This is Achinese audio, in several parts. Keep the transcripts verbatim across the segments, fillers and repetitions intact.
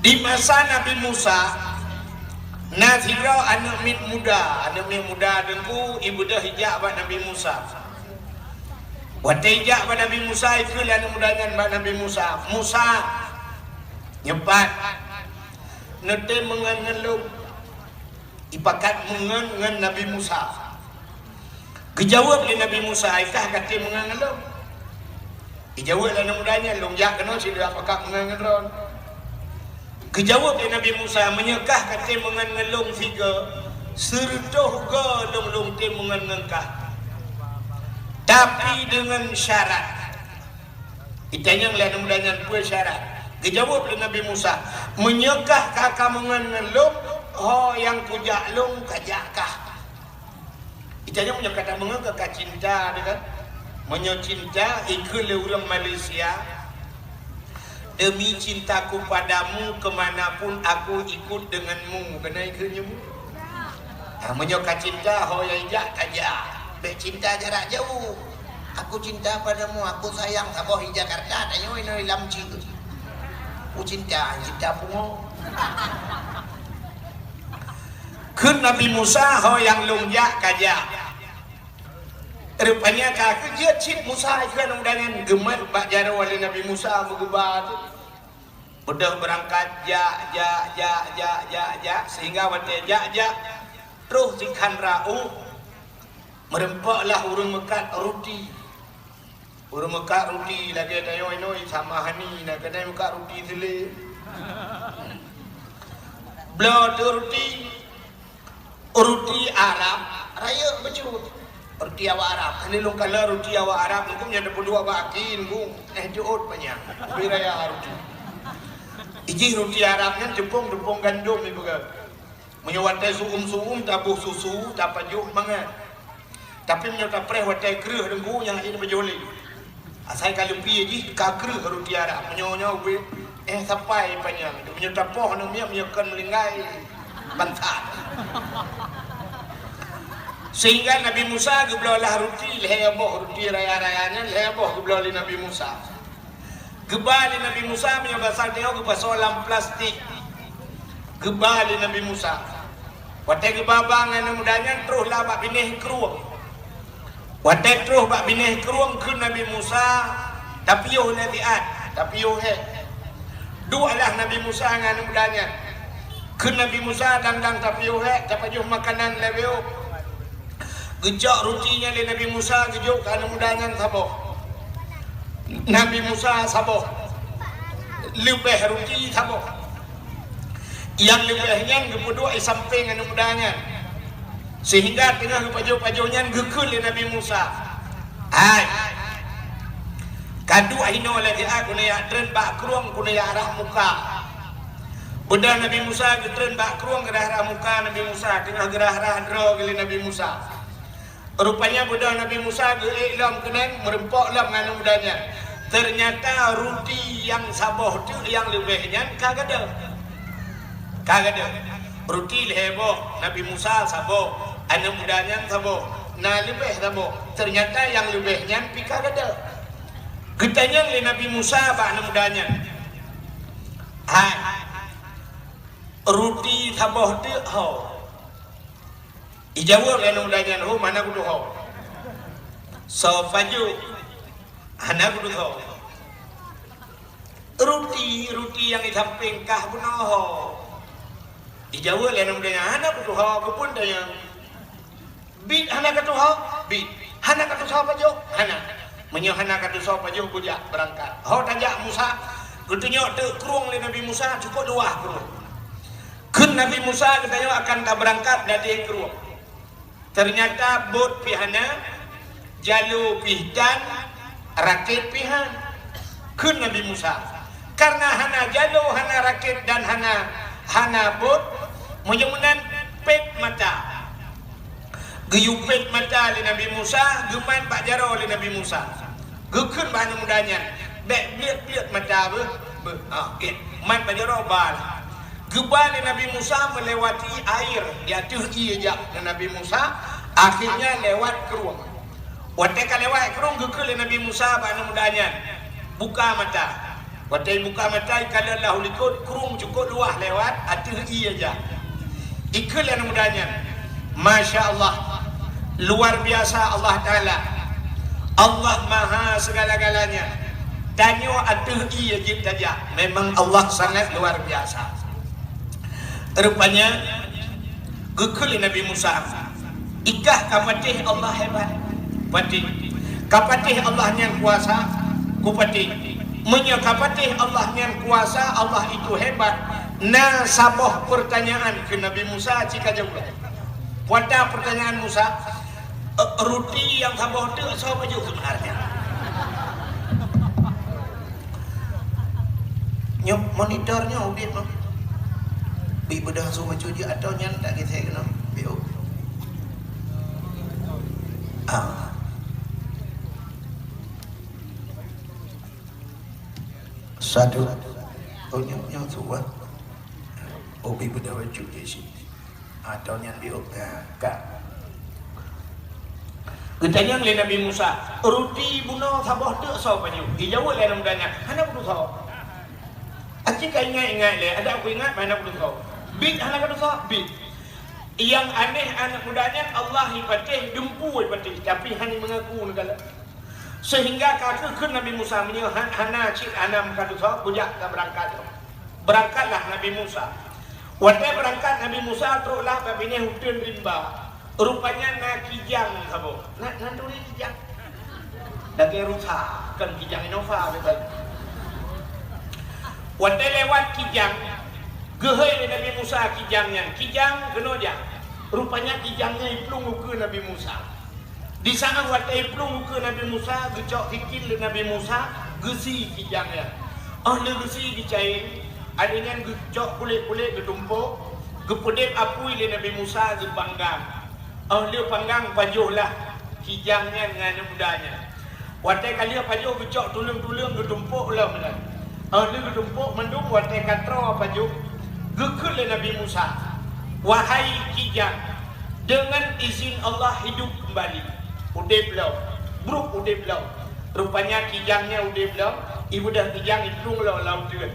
Di masa Nabi Musa, na sidroe aneuk miet muda. Aneuk miet muda teungku, ibeudôh ijak bak Nabi Musa. Watée ijak bak Nabi Musa, ikheun lé aneuk muda nyan bak Nabi Musa, "Musa, nyoe pat, neutem meungon ngon lôn." Ipakat meungon ngon Nabi Musa. Geujaweueb lé Nabi Musa, "Ai kah ka tem meungon ngon lôn?" Ijaweueb lé aneuk muda nyan, "Lôn jak keunoe sidroe pakat meungon ngon droe." Geujaweueb lé Nabi Musa, "Meunyoe kah ka tem meungon ngon lôn sigoe, sireutôh goe lôn, lôn tem meungon ngon kah. Tapi deungon syarat." Itanyong lé aneuk muda nyan, "Peue syarat?" Geujaweueb lé Nabi Musa, "Meunyoe kah ka kameungon ngon lôn, ho nyang kujak lôn kajak kah." Itanyong, "Meunyoe ka tameungon ka, ka cinta teuh kan?" Meunyoe cinta, ikheun lé ureuëng Malaysia, "Demi cintaku padamu, kemanapun aku ikut denganmu." Keuneuk ikheun nyoe. Ha, meunyoe ka cinta, ho nyang ijak kajak. Bék cinta jarak jauh. "Aku cinta padamu, aku sayang," saboh di Jakarta, tanyoe inoe lam cit. "Aku cinta, cinta pungo." Kheun Nabi Musa, "Ho nyang lôn jak kajak." Rupanya ka keujeuet cit Musa, ikheun aneuk muda nyan, geumat bak jaroe lé Nabi Musa meugeuba teuh. Beudôh beurangkat jak, jak, jak, jak, jak, jak, sehingga watée jak, jak, troh sikhan rot, meureumpok lah ureuëng meukat ruti. Ureuëng meukat ruti lagée tanyoe inoe sama hani, na keuneuk meukat ruti seulé. Bloe teuh ruti, ruti Arab, rayeuk bacut. Ruti awak Arab. Hana lôn kalon ruti awak Arab, ngon nyan tapeuduek bak akin, ngon eh jeuet panyang. Bri raya ruti. Ijih ruti Arab nyan teupông-teupông gandom ipeugah. Meunyoe watée su'um-su'um taboh susu, tapajoh mangat. Tapi meunyoe tapreh watée kreueh deungon nyan hana pajoh lé. Asai ka leupie jih ka kreueh ruti Arab. Meunyoe nyoe ubé, eh, sapai panyang. Meunyoe tapoh aneuk miet, meunyoe kon meulinggai, bantat. Sehingga Nabi Musa geubloe lah ruti lhée boh, ruti raya-raya nyan lhée boh geubloe lé Nabi Musa. Geuba lé Nabi Musa, meunyoe basa tanyoe geupasoe lam plastik. Geuba lé Nabi Musa. Watée geuba-ba ngon aneuk muda nyan, troh lah bak binéh krueng. Watée troh bak binéh krueng, kheun Nabi Musa, "Tapiôh lé siat, tapiôh hék." Duek lah Nabi Musa ngon aneuk muda nyan. Kheun Nabi Musa, "Dang-dang tapiôh hék, tapajoh makanan lé beuôk." Geucok ruti nyan lé Nabi Musa, geujok keu aneuk muda nyan saboh. Nabi Musa saboh. Leubeh ruti saboh. Nyang leubeh nyan geupeuduek di sampéng aneuk muda nyan. Sehingga teungoh geupajoh-pajoh nyan geukheun lé Nabi Musa, "Hai, ka duek hinoe lagée nyan, keuneuk jak treun bak krueng, keuneuk jak rhah muka." Beudôh Nabi Musa geutreun bak krueng, geurhah-rhah muka Nabi Musa, teungoh geurhah-rhah droe lé Nabi Musa. Rupanya beudôh Nabi Musa geuék lom keunong, meureumpok lom ngon aneuk muda nyan. Teunyata ruti nyang saboh teuk nyang leubeh nyan ka gadôh. Ka gadôh. Ruti lhée boh, Nabi Musa saboh, aneuk muda nyan saboh, na leubeh saboh. Teunyata nyang leubeh nyan pih ka gadôh. Geutanyong lé Nabi Musa bak aneuk muda nyan, "Hai, ruti saboh teuk ho?" Ijaweueb lé aneuk muda nyan, "Hom, hana kutuho." "Soe pajoh?" "Hana kutuho." "Ruti, ruti nyang di sampéng kah bunoe ho?" Ijaweueb lé aneuk muda nyan, "Hana kutuho, keupeue tanyong?" "Biet hana katuho?" "Biet." "Hana katusoe pajoh?" "Hana." "Meunyoe hana katusoe pajoh, beujak beurangkat." Ho tajak Musa, geutunyok teuk krueng lé Nabi Musa, cukôp luwah krueng. Kheun Nabi Musa, "Geutanyoe akan tabeurangkat dari krueng." Teunyata bot pih hana, jalo pih tan, rakét pih han. Kheun Nabi Musa, "Kareuna hana jalo, hana rakét dan hana, hana bot, meunyoe meunan pét mata." Geuyue pét mata lé Nabi Musa, geumat bak jaroe lé Nabi Musa. Geukheun bak aneuk muda nyan, "Bék bliet-bliet mata beuh, beuh." Ha, gét. Mat bak jaroe ba lah. Geuba lé Nabi Musa meulewati air, di ateueh ié jak lé Nabi Musa, akhirnya lewat krueng. Watée ka lewat krueng, geukheun lé Nabi Musa bak aneuk muda nyan, "Buka mata." Watèe ibuka mata, ikalon lam likot, krueng cukôp luwah lewat, ateueh ié jak. Ikheun lé aneuk muda nyan, "Masya Allah, luar biasa Allah Taala. Allah Maha segala-galanya. Tanyoe ateueh ié jeuet tajak. Memang Allah sangat luar biasa." Rupanya, geukheun lé Nabi Musa, "I kah ka patéh Allah hebat?" "Patéh." "Ka patéh Allah nyan kuasa?" "Kupatéh." "Meunyoe ka patéh Allah nyan kuasa, Allah itu hebat, na saboh peurtanyaan keu Nabi Musa, ci ka jaweueb." "Peue ata peurtanyaan Musa?" "Eh, ruti nyang saboh teuk soe pajoh seubeunarnya?" Nyoe monitor nyoe udeb nyoe. Bit beudôh su bacut jih atau nyan tak kisah keunoe. Bit, oh. Ah. Satu. Oh, nyoe, nyoe su, ah. Oh, bit beudôh bacut jih sit. Atau nyan di, oh, ka. Geutanyong lé Nabi Musa, "Ruti bunoe saboh teuk soe pajoh?" Geujaweueb lé aneuk muda nyan, "Hana kutusoe." Aci ka ingat-ingat lé, adak kuingat hana kutusoe. "Bit hana katusoe?" "Bit." Nyang aneh aneuk muda nyan Allah ipatéh, dumpeue ipatéh, tapi hana mengaku neugala. Sehingga ka geukheun Nabi Musa, "Meunyoe han-, hana cit hana meukadusoe, kujak ka beurangkat." Beurangkatlah Nabi Musa. Watèe beurangkat Nabi Musa troklah bak binéh uteuen rimba. Rupanya na kijang saboh. Na, na turi kijang. Daging rusa, kon kijang Innova biasa. Watèe lewat kijang, geuhôi lé Nabi Musa kijang nyan. Kijang keunoe jak. Rupanya kijang nyan iplueng ukeue Nabi Musa. Di saát watèe iplueng ukeue Nabi Musa, geucok sikil lé Nabi Musa, geusie kijang nyan. Óh lheueh geusie geucayeng, akhé nyan geucok kulét-kulét geutumpôk, geupeudeb apui lé Nabi Musa geupanggang. Óh lheueh panggang pajoh lah kijang nyan ngon aneuk muda nyan. Watèe ka lheueh pajoh geucok tuleueng-tuleueng geutumpôk lom nyan. Óh lheueh geutumpôk mandum watèe ka troe pajoh, geukheun lé Nabi Musa, "Wahai kijang, deungon izin Allah hidup keumbali, udeb lom, brôk udeb lom." Rupanya kijang nyan udeb lom, ibeudôh kijang iplueng lom lam uteuen.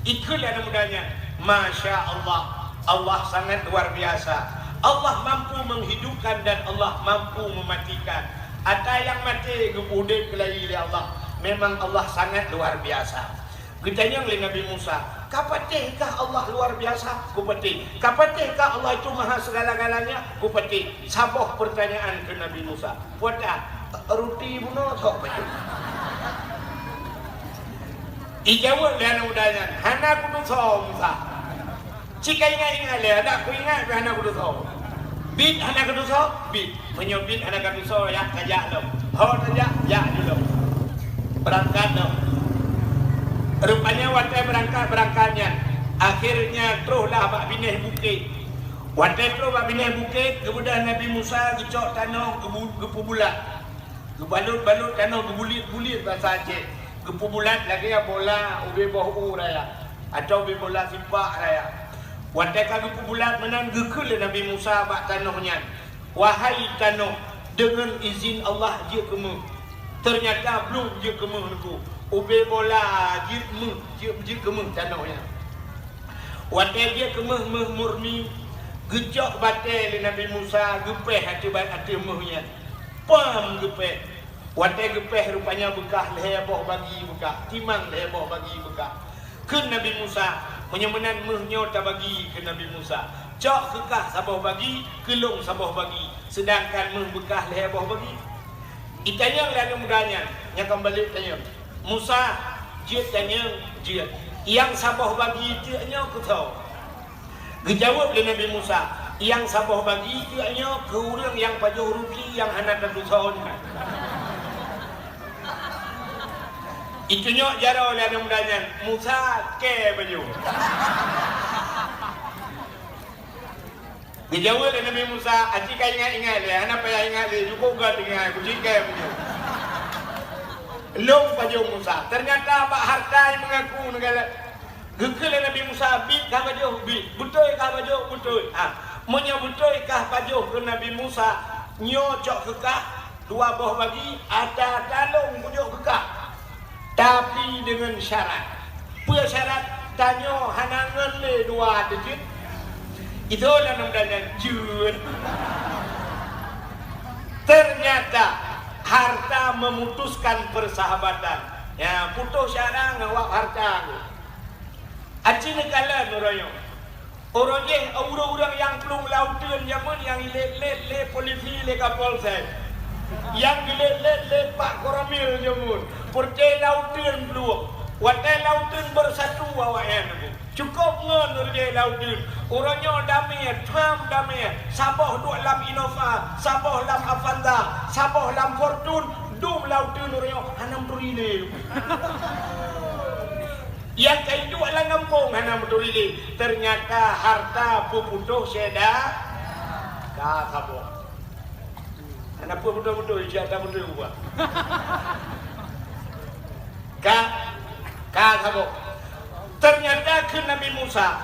Ikheun lé aneuk muda nyan, "Masya Allah, Allah sangat luar biasa. Allah mampu menghidupkan dan Allah mampu mematikan. Ata nyang maté geupeuudeb keulayi lé Allah. Memang Allah sangat luar biasa." Geutanyong lé Nabi Musa, "Ka patéh kah Allah luar biasa?" "Kupatéh." "Ka patéh kah Allah itu maha segala-galanya?" "Kupatéh." Saboh peurtanyaan keu Nabi Musa. "Peue ata?" "Ruti bunoe soe pajoh?" Ijaweueb lé aneuk muda nyan, "Hana kutusoe Musa." Cit ka ingat-ingat lé, adak kuingat pih hana kutusoe. "Bit hana katusoe?" "Bit." "Meunyoe bit hana katusoe, jak tajak lom." "Ho tajak?" "Jak ju lom." Beurangkat lom. Rupanya watèe beurangkat-beurangkat nyan, akhirnya troh lah bak binéh bukét. Watèe troh bak binéh bukét, geubeudôh Nabi Musa geucok tanoh geubu-, geupeubulat. Geubalot-balot tanoh, geubuliet-buliet basa Aceh. Geupeubulat lagèe bola ubé boh u raya, atau ubé bola sipak raya. Watèe ka geupeubulat meunan, geukheun lé Nabi Musa bak tanoh nyan, "Wahai tanoh, deungon izin Allah jeuet keu méuh." Teunyata blum jeuet keu méuh Teungku. Ubé bola jeuet méuh, jeuet, jeuet keu méuh tanoh nyan. Watèe jeuet keu méuh, méuh murni, geucok batèe lé Nabi Musa, geupéh ateueh ba-, ateueh méuh nyan. Pam geupéh. Watèe geupéh rupanya beukah lhèe boh bagi beukah, timang lhèe boh bagi beukah. Kheun Nabi Musa, "Meunyoe meunan méuh nyoe tabagi keu Nabi Musa. Cok keu kah saboh bagi, keu lôn saboh bagi, seudangkan méuh beukah lhèe boh bagi." Itanyong lé aneuk muda nyan, nyang ka balek tanyong, "Musa, jeuet tanyong?" "Jeuet." "Nyang saboh bagi teuk nyoe keu soe?" Geujaweueb lé Nabi Musa, "Nyang saboh bagi teuk nyoe keu ureueng nyang pajoh ruti nyang hana tatusoe nyan." Itunyok jaroe lé aneuk muda nyan, Musa kèe pajoh. Geujaweueb lé Nabi Musa, "Aci ka ingat-ingat lé, hana payah ingat lé, cukôp gèt ingat, kucit kèe pajoh." Lôn pajoh Musa. Teunyata bak hareuta nyang meungaku neugala. Geukheun lé Nabi Musa, "Bit ka pajoh?" "Bit." "Beutôi ka pajoh?" "Beutôi." "Ah, meunyoe beutôi kah pajoh keu Nabi Musa, nyoe cok keu kah dua boh bagi, ata-ata lôn kujok keu kah. Tapi deungon syarat, Peue syarat tanyoe hana ngon lé dua teujeuet? Itu dalam dana jeuet. Ternyata harta memutuskan persahabatan. Ya, putus syarang awak harta. Aci neukalon uroe nyoe. Uroe jih ureuëng-ureuëng nyang plueng lam uteuen jameun nyang ilét-lét lé polisi lé kapolsek. Nyang ilét-lét lé Pak Koramil jameun. Peureté lam uteuen plueng. Watée lam uteuen beusatu awaknyan. Cukôp ngon uroe jih lam uteuen. Uroe nyoe damé, tham damé. Saboh duek lam Innova, saboh lam Avanza, saboh lam Fortuner, dum lam uteuen uroe nyoe hana meuturi lé. Nyang ka iduek lam gampông hana meuturi lé. Ternyata harta peuputôh syedara. Ka saboh. Hana peue beutôi-beutôi, ijak ta beutôi ubah. Ka, ka saboh. Ternyata kheun Nabi Musa,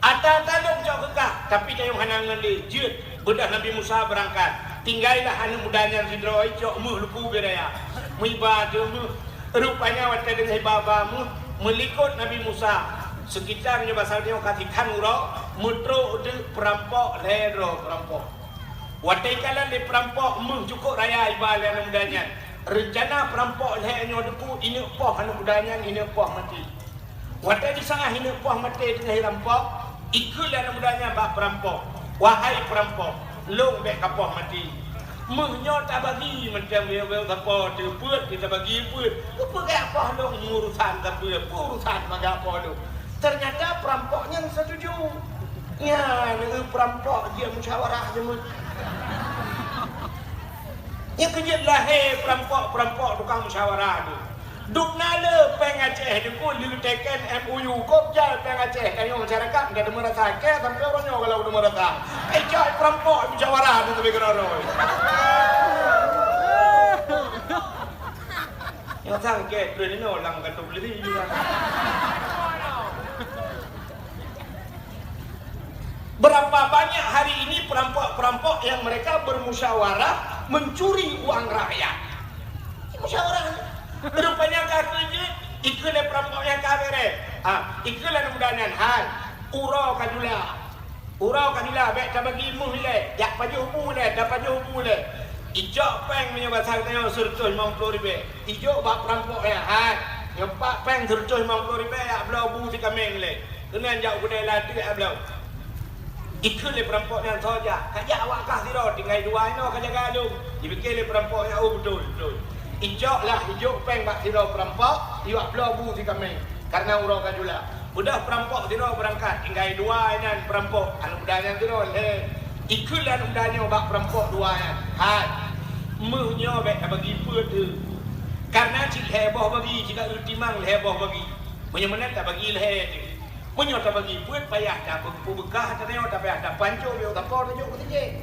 "Ata-ata lôn cok keu kah, tapi tayong hana ngon lé. Jeuet, beudôh Nabi Musa beurangkat. Tinggailah aneuk muda nyan sidroe, cok meuh luku bée raya." Meuiba teuh meuh. Rupanya watée deungoe iba-ba meuh, meulikot Nabi Musa. Sekitar nyoe basa nyoe ka sikhan uroe, meutrok teuk peurampok lhée droe peurampok. Watée ikalon lé peurampok meuh cukôp raya iba lé aneuk muda nyan. Reuncana peurampok lhée nyoe teupeu ineuk poh aneuk muda nyan, ineuk poh maté. Watée jisaah ineuk poh maté teungoh irampok, ikheun lé aneuk muda nyan bak peurampok, "Wahai peurampok, lôn bék kapoh maté. Meuh nyoe tabagi mantong, beu-beu sapo teupeuet, tabagi peuet. Keupeue gak poh lôn, urusan sapeue, peue urusan magak poh lôn?" Ternyata peurampok nyan setuju. Nyan, peurampok jeuet musyawarah jameun. Nyang keujeuet lahé peurampok-peurampok tukang musyawarah tu. Dum na le péng Aceh tu, ku lheueh teken M O U, kop jai péng Aceh, tanyoe masyarakat ka teumeurasa, kèe sampoe uroe nyoe kalau teumeurasa. Eh, jai peurampok musyawarah tu leubeh keudroe. Nyoe sang kèe, treun inoe lam kantor polisi. Berapa banyak hari ini perampok-perampok yang mereka bermusyawarah mencuri uang rakyat? Musyawarah. Rupanya ka keujeuet, ikheun lé perampok nyang ka bereh. Ah, ikheun lé aneuk muda nyan, "Hai, uroe ka jula. Uroe ka jula, bék tabagi meuh ilée, jak pajoh bu ilée, tapajoh bu ilée." Ijok péng meunyoe basa geutanyoe seureutôh limong ploh ribée. Ijok bak perampok nyan, "Hai, nyoe pat péng seureutôh limong ploh ribée, jak bloe bu sikaméng ilée." Keunan jak u keudè lateuek bloe. Ikheun lé perampok nyan soe jak, "Ka jak awak kah sidroe, tinggai dua inoe ka jaga lôn." Jipike lé perampok nyan, "Oh, beutôi, beutôi." Ijok lah, ijok péng bak sidroe perampok, iwak bloe bu sikaméng, karena uroe ka jula. Beudôh perampok sidroe beurangkat, tinggai dua inan perampok, aneuk muda nyan sidroe lhée. Ikheun lé aneuk muda nyoe bak perampok dua nyan, "Hai, meuh nyoe bék tabagi peuet teuh, karena cit lhée boh bagi, jika eu timang lhée boh bagi. Meunyoe meunan tabagi lhée teuh." Meunyoe tabagi peuet payah tapeubeukah, tanyoe tapayah tapancok, yôh tapo tajok keu tijéh.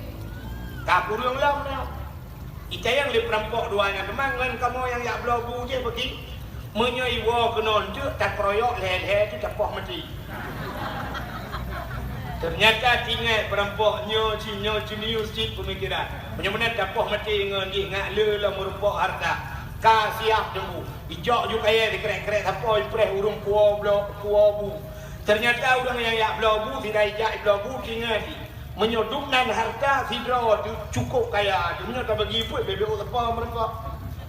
Ka kureueng lom nyoe. Itanyong lé perampok dua nyan teuma ngon kamoe nyang jak bloe bu jih bagi. Meunyoe iwoe keunoe enteuk takeroyok lhée-lhée teuh tapoh maté. Ternyata tinggai perampok nyoe cit, nyoe jenius cit peumikiran. Meunyoe meunan tapoh maté ngon jih ngak le lom meurumpok hareuta. Ka siab teunggu. Ijok ju kayée sikrek-krek sapo ipreh ureuëng puwoe bloe, puwoe bu. Ternyata ureuëng nyang jak bloe bu, sira ijak ibloe bu, tinggai jih. Meunyoe dumnan hareuta sidroe teuh cukôp kaya, meunyoe tabagi peuet beu-beu sapo meureumpok.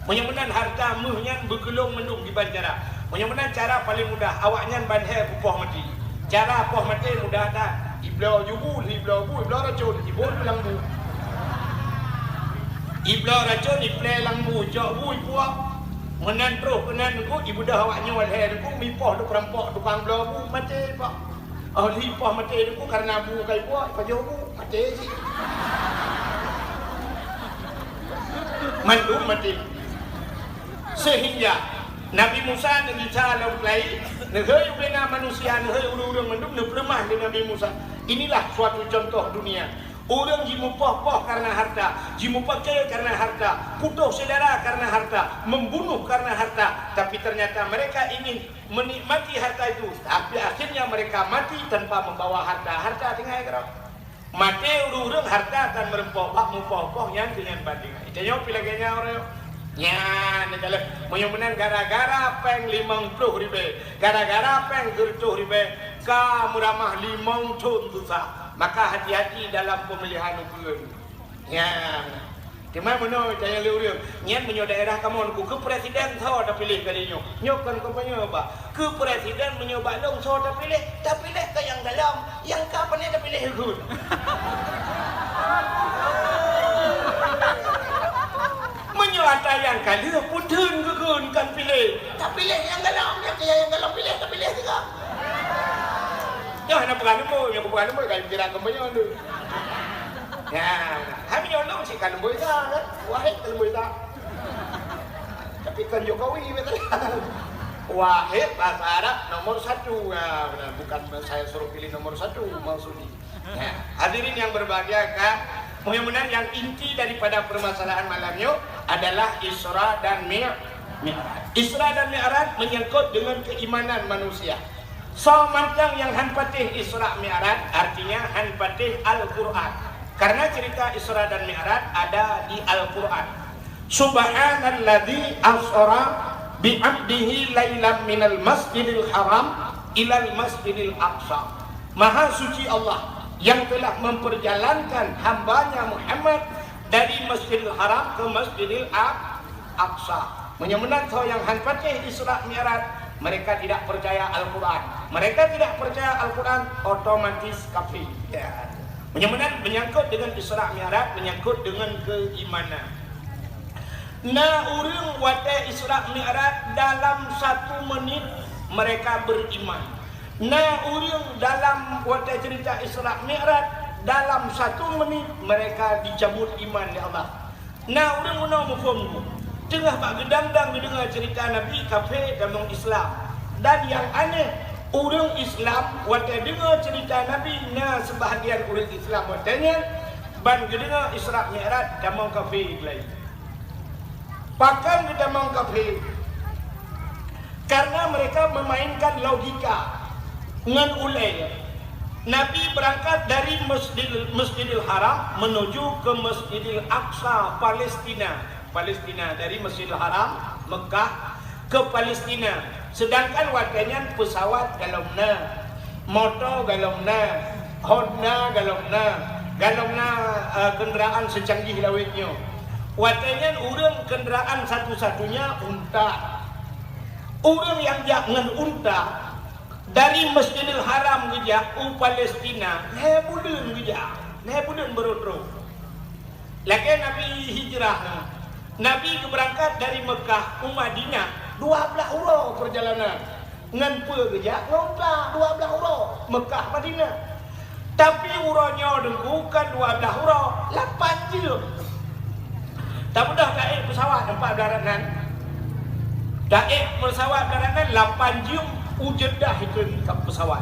Meunyoe meunan hareuta meuh nyan beukeulong mandum kiban cara. Meunyoe meunan cara paleng mudah, awaknyan ban lhée peupoh maté. Cara poh maté mudah that. Ibloe ju bu, ibloe bu, ibloe racon, ibon lam bu. Ibloe racon, iplée lam bu, jok bu, ipuak. Meunan troh keunan teungku, ibeudôh awak nyoe lhée teungku, mipoh teuh perampok tukang bloe bu, maté pak. Oh, ipoh maté teungku, karena bu ka ipuak, ipajoh bu, maté cit. Mandum maté. Sehingga Nabi Musa neugisa lam peulai, neuhôi ubena manusia, neuhôi ureuëng-ureuëng mandum, neupeuleumah lé Nabi Musa. Inilah suatu contoh dunia. Ureuëng jimupoh-poh karena harta, jimupaké karena harta, putôh syedara karena harta, membunuh karena harta. Tapi ternyata mereka ingin menikmati harta itu, tapi akhirnya mereka mati tanpa membawa harta. Harta tinggai keudroe. Maté ureuëng-ureuëng harta tan meureumpok bak mupoh-poh nyang keu nyan banding. Tanyoe pih lagée nyan uroe nyoe. Nyan, kalau meunyoe meunan gara-gara péng limong ploh ribèe, gara-gara péng sireutoh ribèe, ka meuramah limong thon susah. Maka hati-hati dalam pemilihan ukeue. Nyan. Teuma meunoe tanyong lé ureueng, nyan meunyoe daerah kamoe Teungku, keu presiden soe tapiléh kali nyoe? Nyoe kon kampanye, Pak. Keu presiden meunyoe bak lôn soe tapiléh, tapiléh keu nyang galom, nyang ka pane tapiléh kheun. Meunyoe ata nyang ka lheueh peutheun keu kheun kan piléh, tapiléh nyang galom, nyang keu nyang galom piléh, tapiléh juga. Nyoe hana peugah leumbot, nyang peugah leumbot ka kira kampanye tu. Ya, hai meunyoe lôn cit ka leumboi sa kan? Wahid ka leumboi sa. Tapi kan Jokowi betul. Wahid bahasa Arab nomor satu. Ya, benar. Bukan saya suruh pilih nomor satu, maksudnya. Ya, hadirin yang berbahagia kan, mudah-mudahan yang inti daripada permasalahan malam nyoe adalah Isra dan Mi-, Mi'raj. Isra dan Mi'raj menyangkut dengan keimanan manusia. Soe mantong nyang han patéh Isra Mi'raj, artinya han patéh Al-Quran. Karena cerita Isra dan Mi'raj ada di Al-Quran. Subhanalladzi asra bi 'abdihi lailam minal masjidil haram ilal masjidil aqsa. Maha suci Allah yang telah memperjalankan hambanya Muhammad dari Masjidil Haram ke Masjidil Aq-, Aqsa. Meunyoe meunan soe nyang han patéh Isra Mi'raj, mereka tidak percaya Al-Quran. Mereka tidak percaya Al-Quran, otomatis kafé. Ya. Meunyoe meunan menyangkut dengan Isra Mi'raj, menyangkut dengan keimanan. Na ureueng watèe Isra Mi'raj dalam satu menit mereka beriman. Na ureueng dalam watèe cerita Isra Mi'raj dalam satu menit mereka dicabut iman lé Allah. Na ureueng meunoe muphom, teungoh bak geudang-dang geudeungoe cerita Nabi, kafé tamong Islam. Dan nyang aneh, ureueng Islam watèe deungoe cerita Nabi, na seubahagian ureueng Islam watèe nyan ban geudeungoe Isra Mi'raj tamong kafé geuh laju. Pakon geutamong kafé? Karena mereka memainkan logika ngon ulèe. Nabi berangkat dari Masjidil, Masjidil Haram menuju ke Masjidil Aqsa, Palestina. Palestina, dari Masjidil Haram, Mekah, ke Palestina. Sedangkan watèe nyan pesawat galom na, moto galom na, Honda galom na, galom na, eh, kenderaan secanggih lawét nyoe. Watèe nyan ureueng kenderaan satu-satunya unta. Ureueng nyang jak ngon unta dari Masjidil Haram geujak u Palestina, lhèe buleuen geujak, lhèe buleuen beurôh-rôh. Lagèe Nabi hijrah nyoe. Nabi geubeurangkat dari Mekah u Madinah dua blaih uroe peurjalanan. Ngon peue geujak? Ngon unta dua blaih uroe, Mekah Madinah. Tapi uroe nyoe Teungku kon dua blaih uroe, lapan jeuem. Tabeudôh taék pesawat empat belas rot nan. Taék pesawat empat belas rot nan lapan jeuem u Jeddah itu pesawat.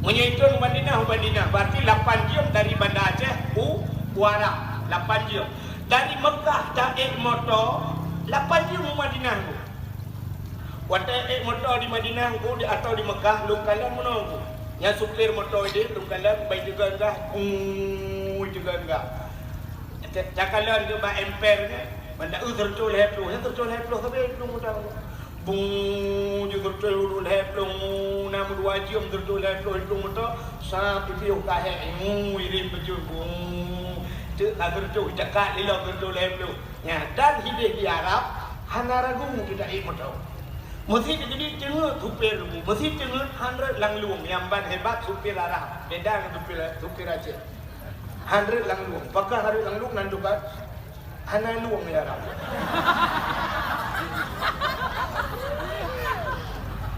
Meunyoe itu u Madinah, u Madinah, berarti lapan jeuem dari Banda Aceh u, u Arab, lapan jeuem. Dari Mekah taék moto, lapan jeuem u Madinah. Watèe ék moto di Madinah Teungku, di, atau di Mekah, lôn kalon meunoe Teungku. Nyan supir moto idéh, lôn kalon, ban teugon gas, bung, teugon gas. Ta-, takalon keu bak emper nyan, ban taeu seureutôh lhèe ploh, nyan seureutôh lhèe ploh sabe lôn meutan. Bung, jeuet seureutôh lhèe ploh, na meudua jeuem seureutôh lhèe ploh lôn meutan, sa piôh ka hék, ngu, irém beujeuet, bung. Teuk ka seureutôh, cakak lilong seureutôh lhèe ploh. Nyan, dan hidéh di Arab, hana ragu teuh taék moto. Meusi teukeudi teungeut supir Teungku, meusi teungeut han rhot lam lueng, nyang ban hebat supir Arab, beda ngon supir, supir Aceh. Han rhot lam lueng, pakon han rhot lam lueng nan tukat, hana lueng di Arab.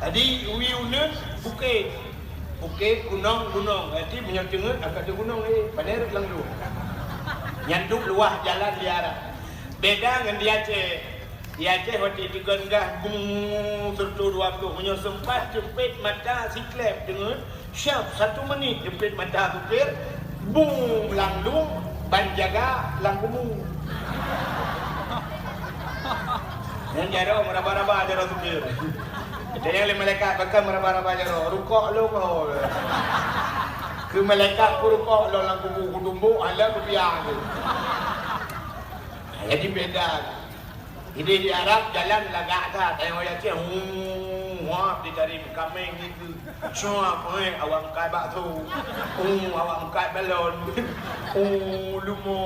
Jadi, wie uneuen bukét, bukét, gunong, gunong. Jadi, meunyoe teungeut, akan di gunong, eh, pane rhot lam lueng. Nyan dum luwah jalan di Arab. Beda ngon di Aceh. Di Aceh watèe teugon gas, bung, seureutôh dua ploh. Meunyoe seumpat jeumpét mata siklep deungon, siap satu menit jeumpét mata supir, bung, lam lueng, ban jaga lam kubu. Nyan jaroe meuraba-raba jaroe supir. Tanyong lé malaikat, pakon meuraba-raba jaroe, rukok lôn ho. Keu malaikat peurukok lôn lam kubu, kutumbok, hala kupiah tu. Jadi beda. Jadi di Arab jalan lagak that, tayong Aceh, huu, huap di tarim kameng itu. Suap, eh, awak meukat bakso. Huu, awak meukat balon. Huu, lumo,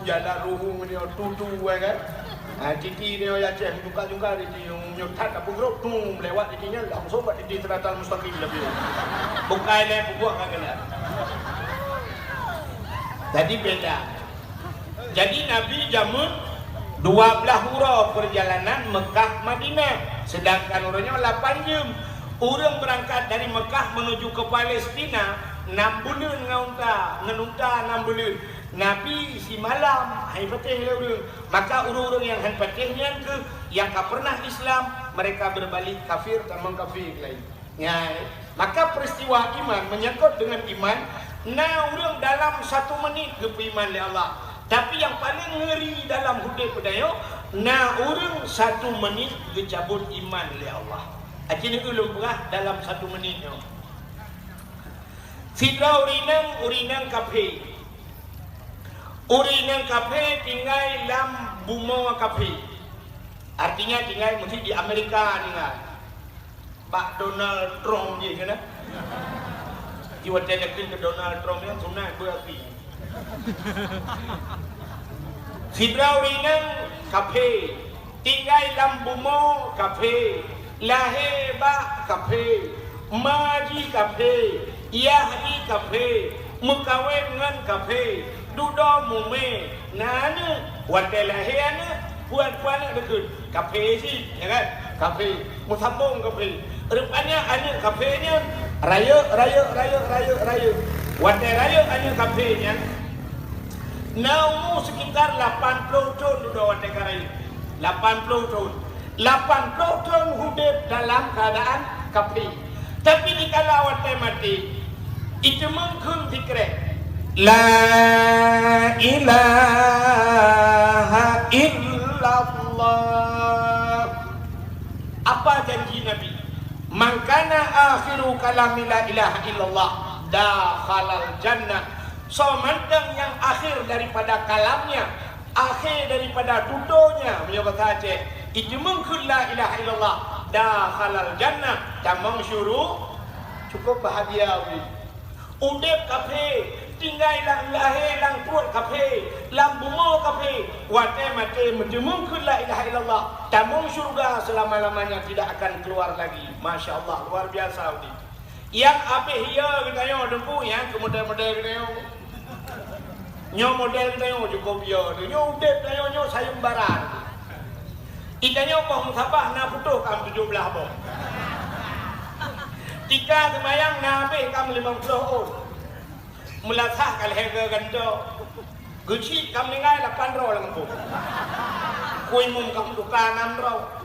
jalan ruhung ni, tutu, eh, kan? Ha, titi ni, Aceh, jungka-jungka di sini, nyoe that, apa grup tu, melewat di sini, langsung buat di Siratal Mustaqim lebih. Bukai lé, bubuak ka kena. Jadi beda. Jadi Nabi jameun dua blaih uroe peurjalanan Meukah Madinah, seudangkan uroe nyoe lapan jeuem. Ureuëng beurangkat dari Meukah meunuju keu Palestina nam buleuen ngon unta, ngon unta nam buleuen. Nabi simalam hai patéh lé ureuëng. Maka ureuëng-ureuëng nyang han patéh nyan kheueh nyang ka pernah Islam, mereka berbalik kafir, tamong kafir laén. Nyan, maka peristiwa iman menyangkut dengan iman, na ureuëng dalam satu menit geupeuiman lé Allah. Tapi nyang paleng ngeuri dalam udeb geutanyoe, na ureuëng satu menit geucabot iman lé Allah. Aci ni ulôn peugah dalam satu menit nyoe. Sidroe ureuëng inong, ureuëng inong kafé. Ureuëng inong kafé tinggai lam bumoe kafé. Artinya tinggai meusti di Amerika tinggai. Bak Donald Trump jih keunan. Jiwatée lakée keu Donald Trump nyan sunat beuapi. Sidroe ureuëng inong kafé, tinggai lam bumoe kafé, lahé bak kafé, ma jih kafé, yah jih kafé, meukawen ngon kafé, dudoe mumé, na aneuëk, watée lahé aneuëk, puan-puan aneuëk deukeue. Kafé cit, ya kan? Kafé. Meusambong kafé. Rupanya aneuëk kafé nyan rayeuk, rayeuk, rayeuk, rayeuk, rayeuk. Watée rayeuk aneuëk kafé nyan, na umu sekitar lapan ploh thon dudoe watée ka rayeuk. Lapan ploh thon. Lapan ploh thon udeb dalam keuadaan kafé. Tapi dikala watée maté, iteumeung kheun sikrek, "La ilaha illallah." Apa janji Nabi? "Man kana akhiru kalami la ilaha illallah, dakhalal jannah." Soe mantong nyang akhé daripada kalamnya, akhé daripada tutonya, meunyoe basa Aceh, iteumeung kheun la ilaha illallah, dakhalal jannah, tamong syuru-, cukup bahagia ulih. Udeb kafé, tinggai lam lahé lam pruet kafé, lam bumoe kafé, watée maté meuteumeung kheun la ilaha illallah, tamong syeuruga seulama-lamanya tidak akan keluar lagi. Masya Allah, luar biasa udeb. Nyang abéh yo geutanyoe Teungku, nyang keu model-model geutanyoe. Nyoe model geutanyoe cukup yo, nyoe udeb tanyoe nyoe sayeumbara. Geutanyoe boh musabah na putôh kam tujoh blaih boh. Tika seumayang na abéh kam limong ploh ôn. Meulasah ka lhée geugantoe. Geuchik kam tinggai lapan droe lam gampông. Keu imum kam tuka nam droe.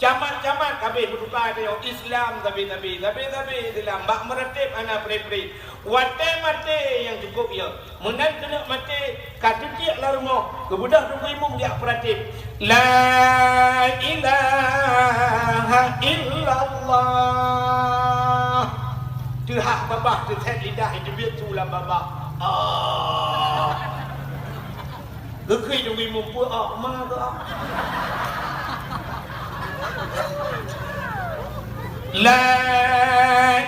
Camat-camat ka abéh meutuka tanyoe, Islam sabe-sabe, sabe-sabe Islam, bak meuratéb hana pré-pré. Watée maté nyang cukup yo. Meunan keuneuk maté, ka teutiek lam rumoh, geubeudôh Teungku Imum jak peuratéb. La ilaha illallah. Teuhah babah, teusét lidah, iteubiet su lam babah. Ah. Geukheun Teungku Imum peue, ah, ma geuh, ah. La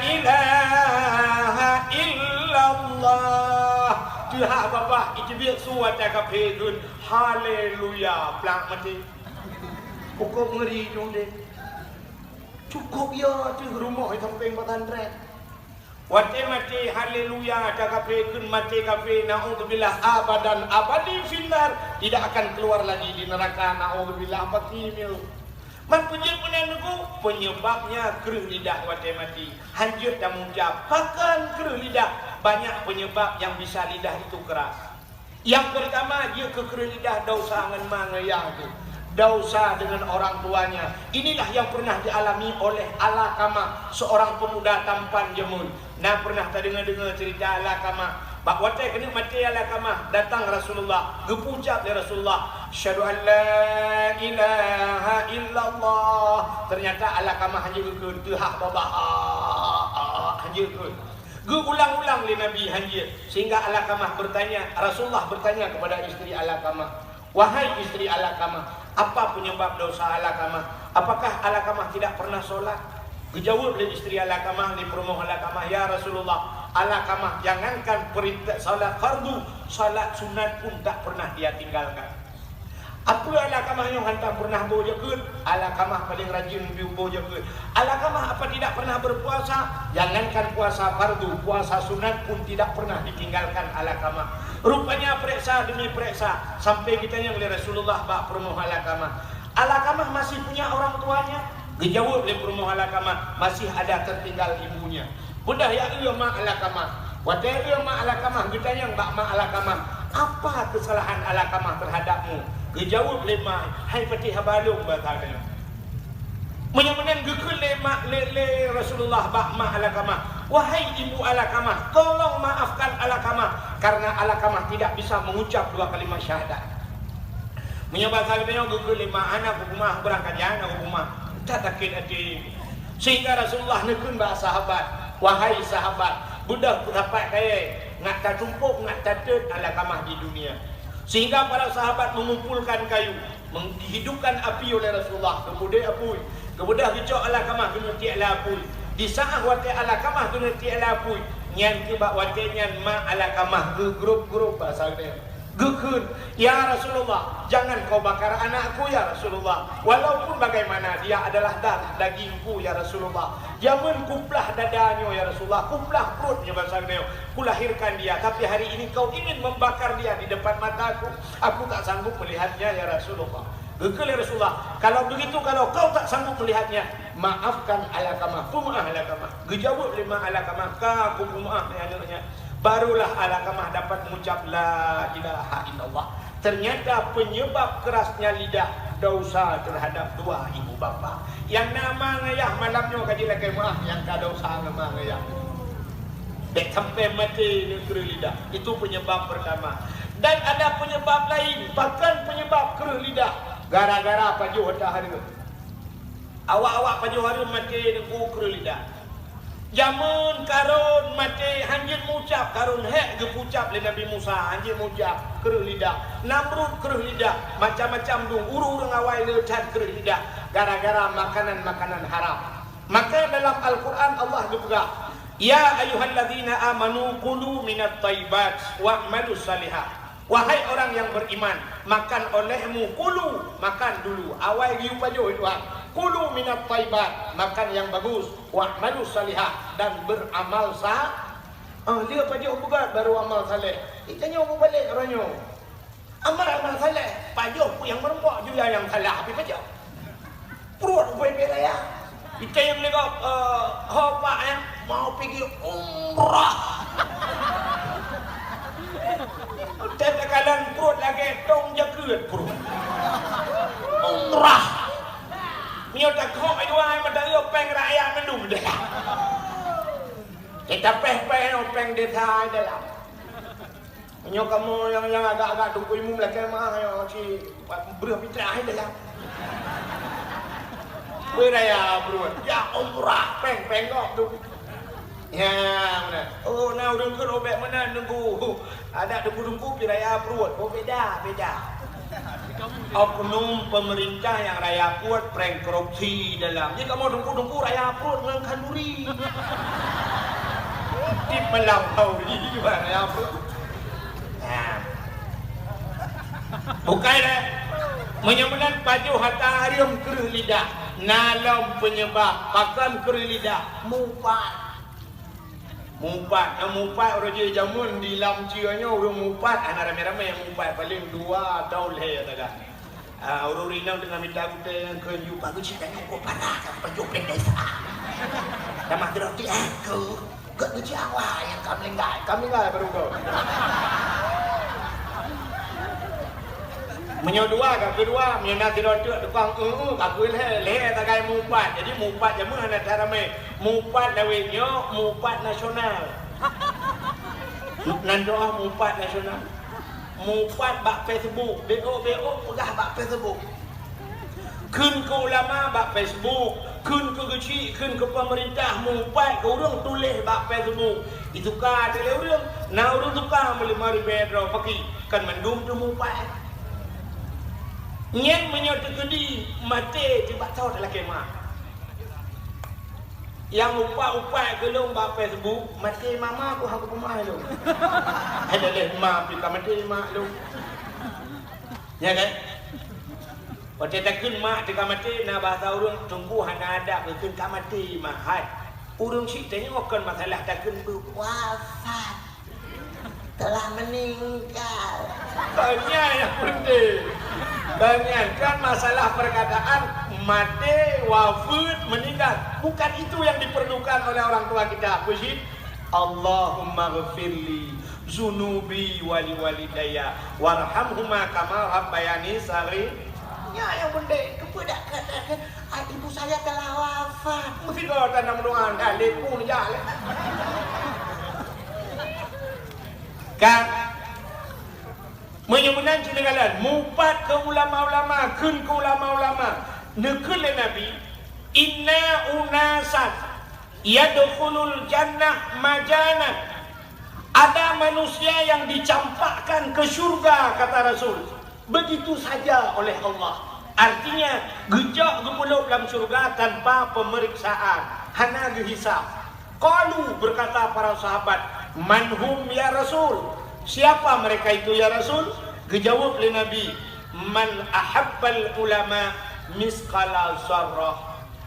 ilaha illallah. Teuhah babah, iteubiet su watée kafé kheun, haleluya, plak maté. Cukup ngeuri tu deh. Cukup yo teuh rumoh di sampéng pesantren. Watée maté, haleluya, ata kafé kheun maté kafé, naudzubillah, abadan abadi finnar, tidak akan keluar lagi di neraka, naudzubillah, pasti nyoe. Man peujeuet meunan Teungku, penyebabnya kreueh lidah watée maté. Hanjeuet tamucab, pakon kreueh lidah? Banyak penyebab yang bisa lidah itu keras. Nyang peurtama, jeuet keu kreueh lidah desya ngon ma ngon yah geuh. Desya dengan orang tuanya. Inilah yang pernah dialami oleh Alqamah, seorang pemuda tampan jameun. Na pernah tadeungoe-deungoe cerita Alqamah. Bak watée keuneuk maté Alqamah, datang Rasulullah, geupeucab lé Rasulullah, "Asyhadu an la ilaha illallah." Ternyata Alqamah hanjeuet geukheun, teuhah babah, hanjeuet geukheun. Geuulang-ulang lé Nabi hanjeuet, sehingga Alqamah bertanya, Rasulullah bertanya kepada istri Alqamah, "Wahai istri Alqamah, Apa penyebab dosa Alqamah? Apakah Alqamah tidak pernah sholat? Geujaweueb lé istri Alqamah, lé peurumoh Alqamah, "Ya Rasulullah, Alqamah jangankan perintah salat fardu, salat sunat pun tak pernah dia tinggalkan." Apa Alqamah nyoe hantom pernah boh jakeuet? Alqamah paling rajin boh jakeuet. Alqamah apa tidak pernah berpuasa? Jangankan puasa fardu, puasa sunat pun tidak pernah ditinggalkan Alqamah. Rupanya pereksa demi pereksa, sampai geutanyong lé Rasulullah bak peurumoh Alqamah, "Alqamah masih punya orang tuanya?" Geujaweueb lé peurumoh Alqamah, "Masih ada tertinggal ibunya." Beudôh jak eu mak Alqamah. Watée eu mak Alqamah, geutanyong bak mak Alqamah, "Apa kesalahan Alqamah terhadapmu?" Geujaweueb lé mak, "Hai patéh haba lôn," basa geutanyoe. Meunyoe meunan geukheun lé mak, lé, lé Rasulullah bak mak Alqamah, "Wahai ibu Alqamah, tolong maafkan Alqamah, karena Alqamah tidak bisa mengucap dua kalimat syahadat." Meunyoe basa geutanyoe geukheun lé mak, "Hana kupeumeu'ah, beurangkat jak hana kupeumeu'ah." That sakét até. Sehingga Rasulullah neukheun bak sahabat, "Wahai sahabat, beudôh sapat kayée, ngat tatumpok, ngat tateut Alqamah di dunia." Sehingga para sahabat mengumpulkan kayu, meng-, dihidupkan api oleh Rasulullah, geupeudeh apui, geubeudôh geucok Alqamah keuneuk tiek lé apui. Di saat watée Alqamah keuneuk tiek lé apui, nyan keuh bak watée nyan mak Alqamah geugrôb-grôb basa geutanyoe. Geukheun, "Ya Rasulullah, jangan kau bakar anakku, ya Rasulullah. Walaupun bagaimana, dia adalah darah dagingku, ya Rasulullah. Jameun kuplah dada nyoe, ya Rasulullah, kuplah pruet nyoe basa geutanyoe, kulahirkan dia, tapi hari ini kau ingin membakar dia di depan mataku. Aku tak sanggup melihatnya, ya Rasulullah." Geukheun lé Rasulullah, "Kalau begitu, kalau kau tak sanggup melihatnya, maafkan Alqamah, peumeu'ah Alqamah." Geujaweueb lé mak Alqamah, "Ka kupeumeu'ah lé aneuëk nyan." Barulah Alqamah dapat mengucap, "La ilaha illallah." Ternyata penyebab kerasnya lidah dosa terhadap dua ibu bapa. Nyang na ma ngon ayah malam nyoe ka jilakée meu'ah nyang ka dosa ngon ma ngon ayah. Bék sampai maté ngon kreueh lidah. Itu penyebab pertama. Dan ada penyebab lain, bahkan penyebab kreueh lidah gara-gara pajoh hareuem. Awak-awak pajoh hareuem maté ngon kreueh lidah. Jameun Karun maté, hanjeuet meucab, Karun hék geupeucab lé Nabi Musa, hanjeuet meucab, kreueh lidah. Namrud kreueh lidah, macam-macam dum, ureuëng-ureuëng awai le that kreueh lidah gara-gara makanan-makanan haram. Maka dalam Al-Quran Allah geupeugah, "Ya ayyuhallazina amanu kulu minat thayyibat wa'malus salihah." Wahai orang yang beriman, makan olehmu, kulu, makan dulu, awai geuyue pajoh Tuhan. Kulu minat thayyibat, makan yang bagus, wa'malus salihah, dan beramal sa-, ah, dia pajoh peugah baru amal saleh. Kita nyoe mubalek orang nyoe. Amal-amal saleh, pajoh pun yang meureumpok, juya yang salah, tapi pajoh. Pruet ubé-ubé raya. Itém lé gob, eh, ho pak, eh, mau pigi umrah. Teuh teukalon pruet lagée tong jakeuet pruet. Umrah. Meunyoe takok dua mata uroe péng rakyat mandum dalam. Kita péh-péh nyoe péng desa dalam. Nyoe kamoe nyang, nyang agak-agak teungku imum lakée meu'ah nyoe ci breueh pitrah hai dalam. Beu raya breueh, jak umrah, péng-péng gob tu. Ya, meunan. Oh, na ureuëng keu robek meunan teungku. Adak teungku-teungku pi raya pruet. Oh, beda, beda. Oknum pemerintah nyang raya pruet péng korupsi dalam. Jadi kamoe teungku-teungku raya pruet ngon khanduri. Di malam khanduri juga raya pruet. Nah. Bukai deh. Meunyoe meunan pajoh hareuem kreueh lidah. Na lom penyebab pakon kreueh lidah. Mupat. Mupat. Nyang mupat uroe jih jameun di lam cie nyoe ureuëng mupat hana ramé-ramé nyang mupat, paléng dua atau lhée sagai. Ah, ureuëng inong teungoh mita gutée ngon kheun, "Yu, bagus cit tanyoe kok parah ka pajoh péng desa." Tamah geuroti aku. Gak keuci awak nyang ka meuninggai, ka meuninggai baru gob. Meunyoe dua ka keudua, meunyoe na sidroe teuk tukang eu-eu ka keu lhée, lhée sagai mupat. Jadi mupat jameun hana that ramé. Mupat lawét nyoe, mupat nasional. Nan doh mupat nasional. Mupat bak Facebook, B O B O peugah bak Facebook. Kheun keu ulama bak Facebook, kheun keu geuchik, kheun keu pemerintah, mupat keu ureuëng tuléh bak Facebook. Ituka lé ureuëng, na ureuëng tuka meulima ribée droe paki, kan mandum teuh mupat. Nyan meunyoe teukeudi maté tibak thot lakée mak. Nyang upat-upat keu lôn bak Facebook, maté mama ku hana kupeumai lôn. Hai lé ma pih ka maté mak lôn. Nya kan? Watée takheun mak teuka maté, na bahasa ureuëng, "Teungku hana adab, geukheun ka maté mak." Hai, ureuëng syiek tanyoe kon masalah takheun beuh, wafat. Telah meninggal. Tanya yang penting. Tanya kan masalah perkataan maté, wafat, meninggal. Bukan itu yang diperlukan oleh orang tua kita. Puji. Allahumma ghfirli zunubi wali walidaya warhamhuma kama rabbayani sari. Ya yang penting, kepada katakan, "Ah, ibu saya telah wafat." Mesti kau tanam doa, dah lepun ya. Kan? Meunyoe meunan cit neukalon, mupat keu ulama-ulama, kheun keu ulama-ulama. Neukheun lé Nabi, "Inna unasan yadkhulul jannah majanan." Ada manusia yang dicampakkan ke syurga, kata Rasul. Begitu saja oleh Allah. Artinya, geujok geupeuleub lam syurga tanpa pemeriksaan, hana geuhisab. Qalu, berkata para sahabat, "Man hum ya Rasul? Siapa mereka itu ya Rasul?" Geujaweueb lé Nabi, "Man ahabbal ulama misqala zarrah."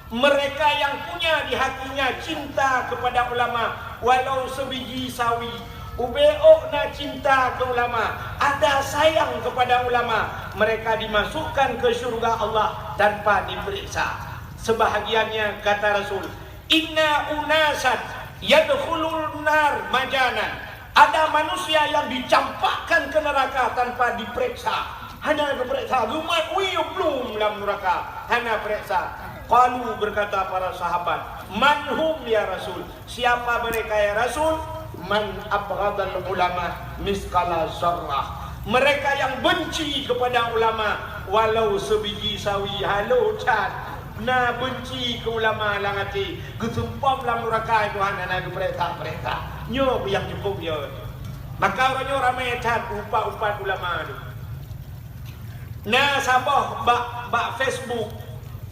Mereka yang punya di hatinya cinta kepada ulama walau sebiji sawi. Ubé ôk na cinta ke ulama, ada sayang kepada ulama, mereka dimasukkan ke syurga Allah tanpa diperiksa. Sebahagiannya, kata Rasul, "Inna unasan yadkhulun nar majanan." Ada manusia yang dicampakkan ke neraka tanpa diperiksa. Hana geuperiksa, geumat wie blum lam neraka. Hana periksa. Qalu, berkata para sahabat, "Man hum ya Rasul?" Siapa mereka ya Rasul? "Man abghadal ulama misqala zarrah." Mereka yang benci kepada ulama walau sebiji sawi, halo that. Na benci keu ulama lam até, geusumpom lam nuraka Tuhan hana geupeurintah-peurintah. Nyoe nyang cukup yo. Maka uroe nyoe ramé that upat-upat ulama tu. Na saboh bak, bak Facebook,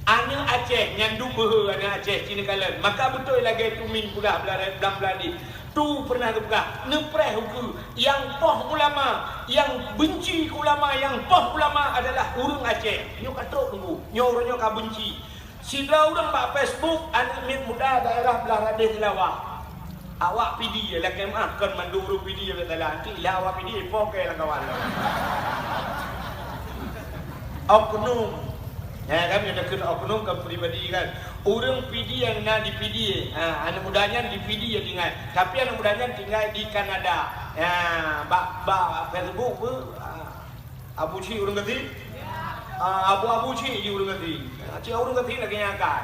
aneuk Aceh nyan duek beuhe aneuk Aceh cit neukalon. Maka beutôi lagée tumin peugah bla-, blang-blang di. Tu pernah geupeugah, neupreh ukeue, nyang poh ulama, nyang benci keu ulama, nyang poh ulama adalah ureuëng Aceh. Nyoe ka trok teungku, nyoe ureuëng nyoe ka benci. Sidroe ureuëng bak Facebook, aneuk miet muda daerah Blah Radeh Seulawah. Awak Pidie, lakée meuah kon mandum ureuëng Pidie bak salah, nanti lah awak Pidie, po keu lam kawan. Oknum. Ya kan, kita kena oknum ke pribadi kan. Ureuëng Pidie nyang na di Pidie. Ha, aneuk muda nyan di Pidie tinggai. Tapi aneuk muda nyan tinggai di Kanada. Ya, bak, bak Facebook pun, ha, Abu Cik ureuëng Geuthie. Ha, Abu-Abu Cik di ureuëng Geuthie. Ha, cik ureuëng Geuthie lagi nyakai.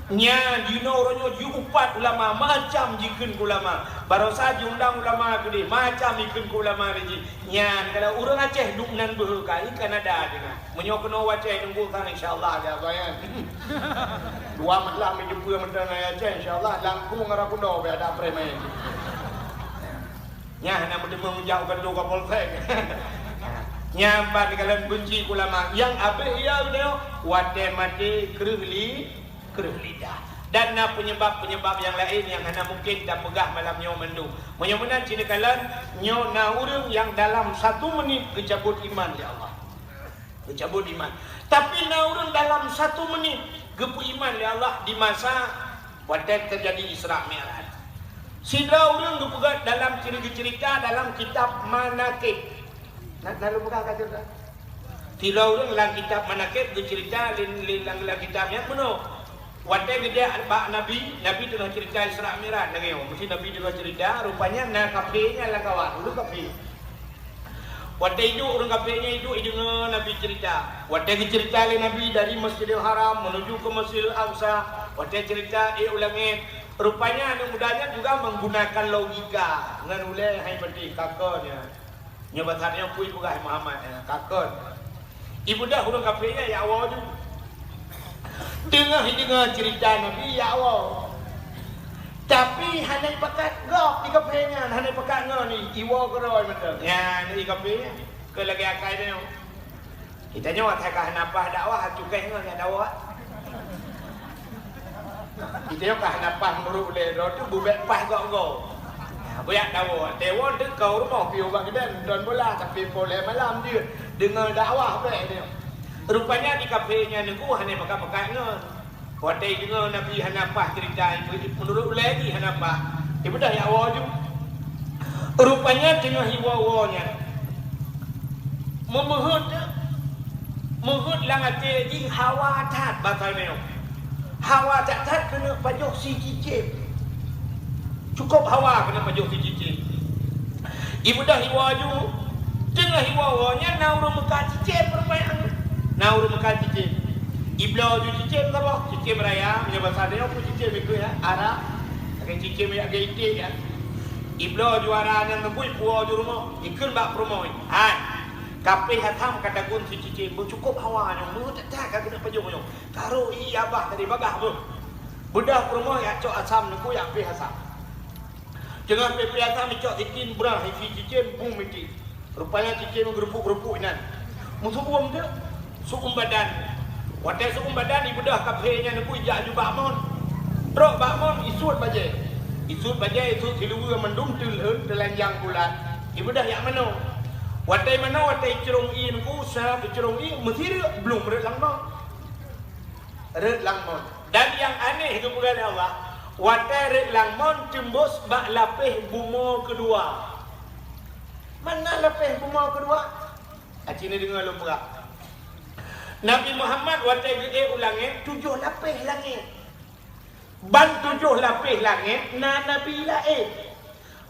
Nyan, di uroe nyoe jiupat ulama, macam jikheun keu ulama. Barosa jiundang ulama keudeh, macam jikheun keu ulama lé jih. Nyan, kalau ureuëng Aceh duek nan beuhe kai Kanada tinggai. Meunyoe keunoe u Aceh nunggu sang, insya Allah, ya, Abang, ya. Dua malam di Jepun mantong ngon Aceh, insya Allah, langkung arah kuno, biar ada preman. Nyan, hana meuteumé meujak u kantor Kapolsek. Nyan, ban kalon benci ulama. Nyang abéh iya, watée maté kreueh li-, kreueh lidah. Dan na penyebab-penyebab nyang laén nyang hana mungkin tapeugah malam nyoe mandum. Meunyoe meunan cit neukalon, nyoe na ureuëng nyang dalam satu menit geucabut iman lé Allah. Geucabut iman. Tapi na ureuëng dalam satu menit geupeu iman lé Allah di masa watée teujadi Isra Mi'raj. Sidroe ureuëng geupeugah dalam ciri-, geuceurita dalam kitab Manaqib. Na, na lôn peugah ka ceurita? Sidroe ureuëng lam kitab Manaqib geuceurita lé, lé, lam, lam kitab nyan meunoe. Watée geujak bak Nabi, Nabi teungoh ceurita Isra Mi'raj lagée nyoe. Meusti Nabi teungoh ceurita, rupanya na kafé nyan lam kawan, ureuëng kafé. Watée iduek ureuëng kafé nyan iduek, ideungoe Nabi ceurita. Watée geuceurita lé Nabi dari Masjidil Haram menuju ke Masjidil Aqsa, watée ceurita ék u langét, rupanya aneuk muda nyan juga menggunakan logika ngon ulée hai patéh kakon nyan. Nyoe bak that nyoe peue ipeugah Muhammad, eh, kakon. Ibeudôh ureuëng kafé nyan jak woe ju. Teungoh ideungoe ceurita Nabi jak woe. Tapi hana ipakat gob di kafé nyan, hana ipakat ngon i, iwoe keudroe mantong. Nyan i kafé nyan, keu lagée akai nyoe. Geutanyoe asai ka hana paih dakwah, cukai ngon nyang dakwah. Geutanyoe ka hana paih meurok lé droe teuh, beubek paih gob-gob. Nah, beuyak dakwah. Teuwoe teuh ka u rumoh piôh bak keude nonton bola, tapi poh lhèe malam jeuet deungoe dakwah bèk nyoe. Rupanya di kafe nyan Teungku hana pakat-pakat ngon. Watèe deungoe Nabi hana paih ceurita, ibu-, meunurot ulèe jih hana paih, ibeudôh jak woe ju. Rupanya teungoh iwoe-woe nyan, meumeuheuet, meuheuet lam até jih hawa that basa nyoe. Hawa that-that keuneuk pajoh sicicém. Cukôp hawa keuneuk pajoh sicicém. Ibeudôh iwoe ju, teungoh iwoe-woe nyan na ureueng meukat cicém peurumahan. Na ureueng meukat cicém. Ibloe ju cicém saboh, cicém raya, meunyoe basa tanyoe peue cicém ikheun ya, ara, lagèe cicém jak geuiték ya. Ibloe ju ara nyan neubui puwoe ju rumoh, ikheun bak peurumoh. Hai, ka péh asam ka tagun sicicém, beucukôp hawa nyoe, meuheuet that-that ka keuneuk pajoh nyoe. Ka rôh ié abah tadi bagah beuh. Beudôh peurumoh jak cok asam neubui jak péh asam. Teungoh péh-péh asam icok sikin brah isi cicém bung mitik. Rupanya cicém geureupuk-reupuk inan. Meuseu'uem teuk, seu'uem badan. Watèe seu'uem badan ibeudôh kafe nyan neubui jak ju bak mon. Trok bak mon isuet bajèe. Isuet bajèe isuet siluweue mandum teulheun teulanjang bulat. Ibeudôh jak manoe. Watèe manoe watèe icrông ié Teungku, sa teucrông ié meusireuk blum rhot lam mon. Rhot lam mon. Dan nyang aneh geupeugah lé Allah, watèe rhot lam mon teumbôs bak lapéh bumoe keudua. Mana lapéh bumoe keudua? Aci neudeungoe lôn peugah. Nabi Muhammad watèe geuék u langèt, tujoh lapéh langèt. Ban tujoh lapéh langèt na nabi laén.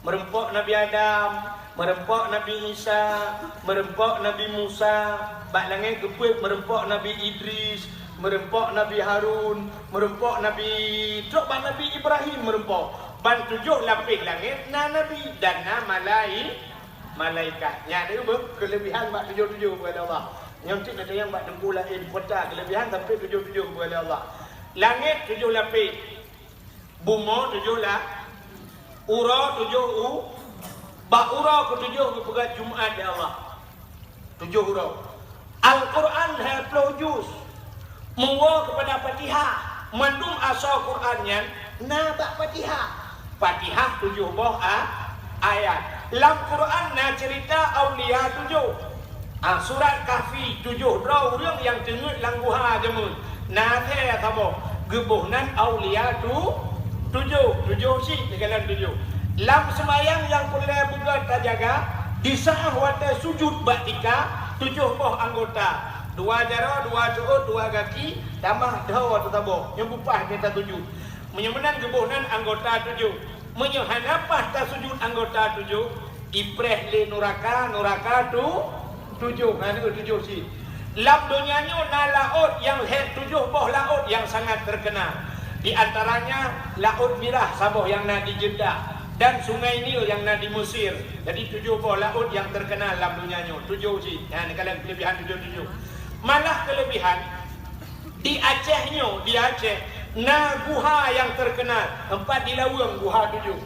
Meurumpok Nabi Adam, meurumpok Nabi Isa, meurumpok Nabi Musa, bak langèt keupeuet meurumpok Nabi Idris, meurumpok Nabi Harun, meurumpok Nabi, trok bak Nabi Ibrahim meurumpok. Ban tujoh lapéh langèt na nabi dan na malai-, malaikat. Nyan deuh beuh keuleubihan bak tujoh-tujoh bak Allah. Nyoe cit na tanyong bak teungku laén kota keuleubihan sampoe tujoh-tujoh bak Allah. Langèt tujoh lapéh. Bumoe tujoh la-, uroe tujoh u-, bak uroe keutujoh geupeugah Jumat lé Allah. Tujoh uroe. Al-Quran lhèe ploh juz. Meuwoe keupada Fatihah. Mandum asoe Quran nyan na bak Fatihah. Fatihah tujoh boh a-, ayat. Lam Quran na ceurita aulia tujoh. Ah, surat Kahfi, tujoh droe ureueng nyang teungeut lam guha jameun. Na lhèe saboh, geuboh nan aulia tu-, tujoh, tujoh cit neukalon tujoh. Lam seumayang nyang peureulèe beugöt tajaga, di saat watèe sujut bak tika, tujoh boh anggota, dua jaroe, dua seuôt, dua gaki, tamah dhoe teusaboh, nyoe beupaih mita sujut. Meunyoe meunan geuboh nan anggota tujoh. Meunyoe hana paih tasujut anggota tujoh, ipreh lé nuraka, nuraka tu-, tujoh, hana tujoh cit. Lam donya nyoe na laôt nyang lhèe tujoh boh laôt nyang sangat teukeunal. Di antaranya Laôt Mirah saboh nyang na di Jeddah dan Sungai Nil nyang na di Mesir. Jadi tujoh boh laôt nyang teukeunal lam donya nyoe, tujoh cit. Nyan neukalon keuleubihan tujoh-tujoh. Malah keuleubihan, di Aceh nyoe, di Aceh, na guha nyang teukeunal, teumpat di Laweueng, Guha Tujoh.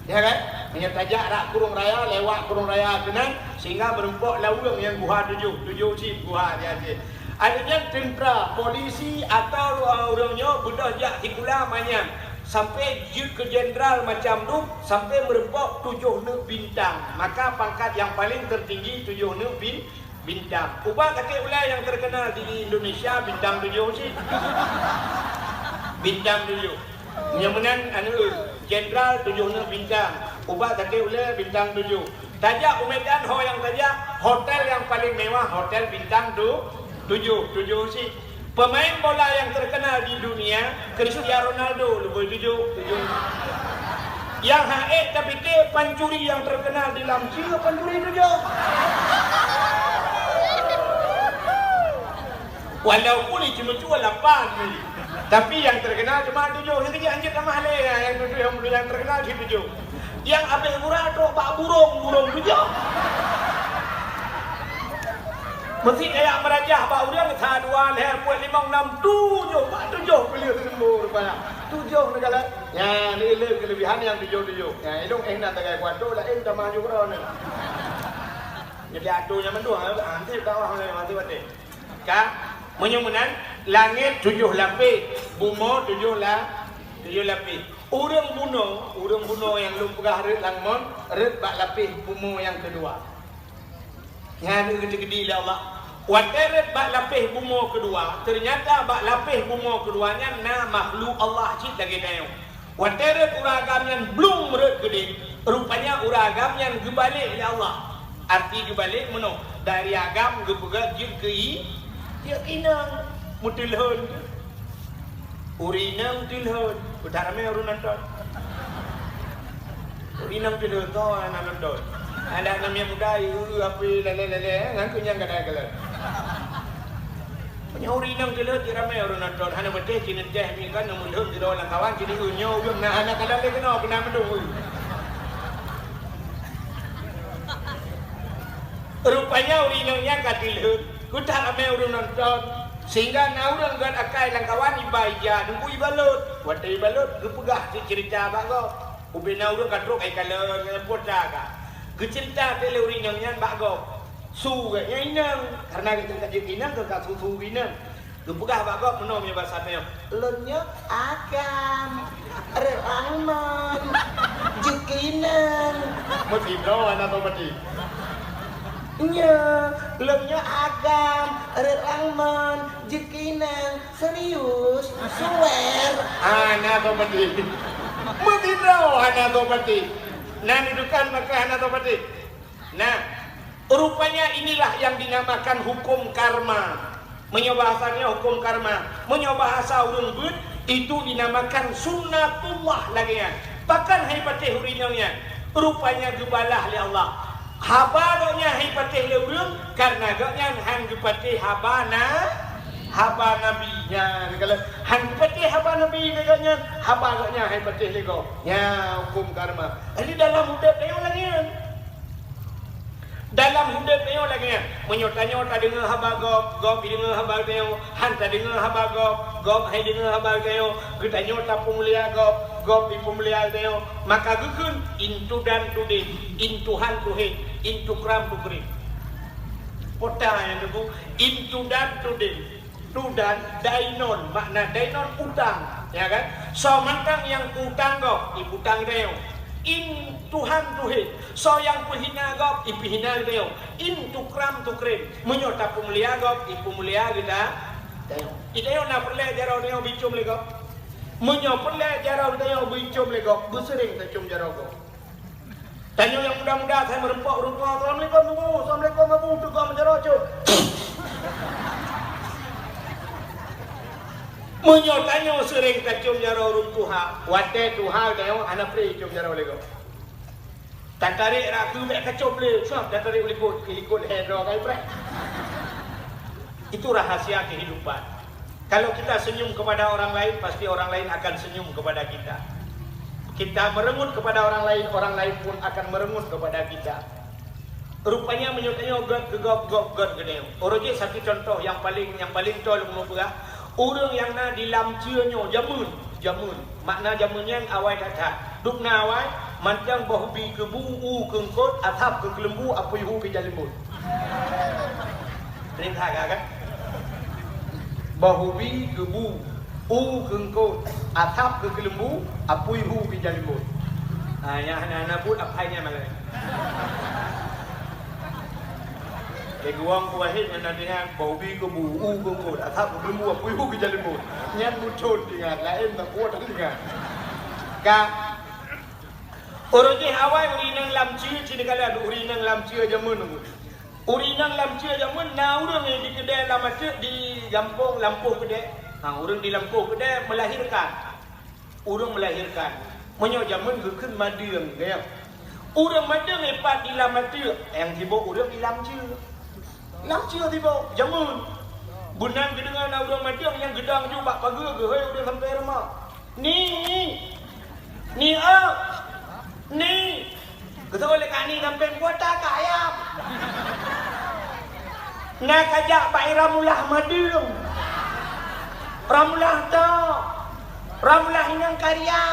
Ya kan? Meunyoe tajak rot Krueng Raya, lewat Krueng Raya keunan, sehingga meurumpok Laweueng nyang Guha Tujoh, tujoh cit guha di Aceh. Akhirnya tentara, polisi atau, uh, ureueng nyoe beudôh jak sikula manyang, sampai jeuet keu jenderal macam dum, sampai meurumpok tujoh neuk bintang. Maka pangkat nyang paling tertinggi tujoh neuk bin-, Bintang. Ubat sakét ulèe nyang teukeunal di Indonesia, Bintang Tujoh cit. Bintang Tujoh. Nyang meunan, anu, Jenderal Tujoh Neuk Bintang. Ubat sakét ulèe, Bintang Tujoh. Tajak u Medan, ho nyang tajak, hotel nyang paleng mewah, hotel Bintang Tu-, Tujoh, Tujoh cit. Pemain bola nyang teukeunal di dunia, Cristiano Ronaldo, leubeh tujoh, tujoh. Nyang han ék tapike pancuri nyang teukeunal di Lamcie, pancuri tujoh. Walaupun di Ceumeucue lapan, tapi nyang teukeunal cuma tujoh. Nyang keujiak hanjeuet tamah lé, nyang tujoh nyang, nyang teukeunal cit tujoh. Nyang abéh gura trok bak burông, burông tujoh. Meusi tajak meurajah bak ureueng, sa, dua, lhèe, peuet, limong, nam, tujoh, bak tujoh peuleueh teurimong rupanya. Tujoh neukalon. Nyan, ileueng keuleubihan nyang tujoh-tujoh. Nyan, ilông éh na sagai kuato, laén tamah ju keudroe nyan. Jadi atu nyan mandum, ha, ha, nanti dakwah lagi mati-mati. Ka, meunyoe meunan, langét tujoh lapéh, bumoe tujoh la-, tujoh lapéh. Ureuëng bunoe, ureuëng bunoe nyang lôn peugah rhët lam mon, rhët bak lapéh bumoe nyang keudua. Nyan geuteugedi lé Allah. Watée rhët bak lapéh bumoe keudua, teunyata bak lapéh bumoe keudua nyan na makhluk Allah cit lagée tanyoe. Watée rhët ureuëng agam nyan blong rhët keudeh, rupanya ureuëng agam nyan geubalek lé Allah. Arti geubalek meunoe, dari agam geupeugah jeuet keu i-, jeuet keu inong, meuteulhon. Ureuëng inong teulhon, beuta ramé ureuëng nonton. Ureuëng inong teulhon, toh hana nonton. Adak namiet muda, ieu, api, lele-lele, ngan keu nyang gadai galon. Meunyoe ureuëng inong teulhon, cit ramé ureuëng nonton. Hana beuteh, cit neuteh, mi kan, neumulhon, sidroe lam kawan, cit nyoe, ureuëng na hana kadang lé keunoe, keunan mandum. Rupanya ureuëng inong nyan ka teulhon. Keu that ramé ureuëng nonton, sehingga na ureuëng gét akai lam kawan iba ija, teungku ibalot. Watée ibalot, geupeugah cit ceurita bak gob. Ubé na ureuëng ka trok ai kalon ngon pota ka. Geuceurita lé ureuëng inong nyan bak gob. Su gét nyan inong, karena gét ka jeuet inong, ka su-su inong. Geupeugah bak gob meunoe meunyoe basa tanyoe, "Lôn nyoe agam, rhët lam mon, jeuet keu inong." Meusidroe hana soe pati. Nyoe, lôn nyoe agam, rhët lam mon, jeuet keu inong. Serius? Suwer? Hana soe pati. Meusidroe hana soe pati. Na neudukan maka hana soe pati. Nah, rupanya inilah yang dinamakan hukum karma. Meunyoe bahasa nyoe hukum karma, meunyoe bahasa ureuëng beuet, itu dinamakan sunnatullah lagée nyan. Pakon hai patéh ureuëng inong nyan? Rupanya geubalah lé Allah. Haba gobnyan hai patéh lé ureuëng, karena gobnyan han geupatéh haba na, haba Nabi. Nyan, kalau han geupatéh haba Nabi lé gobnyan, haba gobnyan hai patéh lé gob. Nyan hukum karma. Jadi dalam udeb tanyoe lagée nyan. Dalam udeb tanyoe lagée nyan, meunyoe tanyoe tadeungoe haba gob, gob jideungoe haba tanyoe, han tadeungoe haba gob, gob han jideungoe haba tanyoe, geutanyoe tapeumulia gob, gob jipeumulia tanyoe, maka geukheun in tudan tudeh, in tuhan tuhet, in tukram tukrim. Pota nyang teungku, in tudan tudeh. Tudan, dainon, makna dainon utang, ya kan? Soe mantong nyang utang gob, iputang geutanyoe. In tuhan tuhet, soe nyang peuhina gob, ipeuhina geutanyoe. In tukram tukrim, meunyoe tapeumulia gob, ipeumulia geuta-, geutanyoe. Geutanyoe na peureulée jaroe tanyoe beuicom lé gob? Meunyoe peureulée jaroe tanyoe beuicom lé gob, beuseuréng tacom jaroe gob. Tanyoe nyang muda-muda, hai meureumpok ureuëng tuha, "Assalamualaikum, Teungku. Assalamualaikum, Abu." Teugok meujaroe cok. Meunyoe tanyoe seuréng tacom jaroe ureuëng tuha, watée tuha tanyoe hana pré com jaroe lé gob. Tatarek rot keu bék kacom lé, cok tatarek u likot, keu likot lhée droe kai preh. Itu rahasia kehidupan. Kalau kita senyum kepada orang lain, pasti orang lain akan senyum kepada kita. Kita merengut kepada orang lain, orang lain pun akan merengut kepada kita. Rupanya meunyoe tanyoe gét keu gob, gob gét keu tanyoe. Uroe jih satu contoh nyang paleng, nyang paleng toe lôn peugah, ureuëng nyang na di lam ceue nyoe jameun, jameun. Makna jameun nyan awai that-that. Dubna awai, mantong boh ubi keu bu, u keu eungkot, asab keu keuleumbu, apui hu keu jaleumbot. Sering that ka, kan? Boh ubi keu bu, u keu eungkot, asab keu keuleumbu, apui hu keu jaleumbot. Ha, nyang hana-hana buet apai nyan malée. Lé guwang kuwahét ngon na deungon boh ubi keu bu, u keu eungkot, asab keu keuleumbu, apui hu keu jaleumbot. Nyan mucon deungon, laén na kuat deungon. Ka Uroe jih awai ureuëng inong lam ceue, cit kala ureuëng inong lam ceue jameun. Ureuëng inong lam ceue jameun na ureuëng di keudée lam ateueh di gampông lampôh keudée. Ha, ureuëng di lampôh keudée melahirkan. Ureuëng melahirkan. Meunyoe jameun geukheun madeueng, ya. Ureuëng madeueng ipat di lam ateueh, nyang sibok ureuëng di lam ceue. Lam ceue sibok, jameun. Beunan geudeungoe na ureuëng madeueng nyang geudong ju bak pageue geuhôi ureuëng sampoe rumoh. Ni, ni, ni, oh, ni. Geuseuôt lé kani sampéng kuota ka ayam. Na kajak bak i Ramulah Madeueng. Ramulah to. Ramulah inong karya.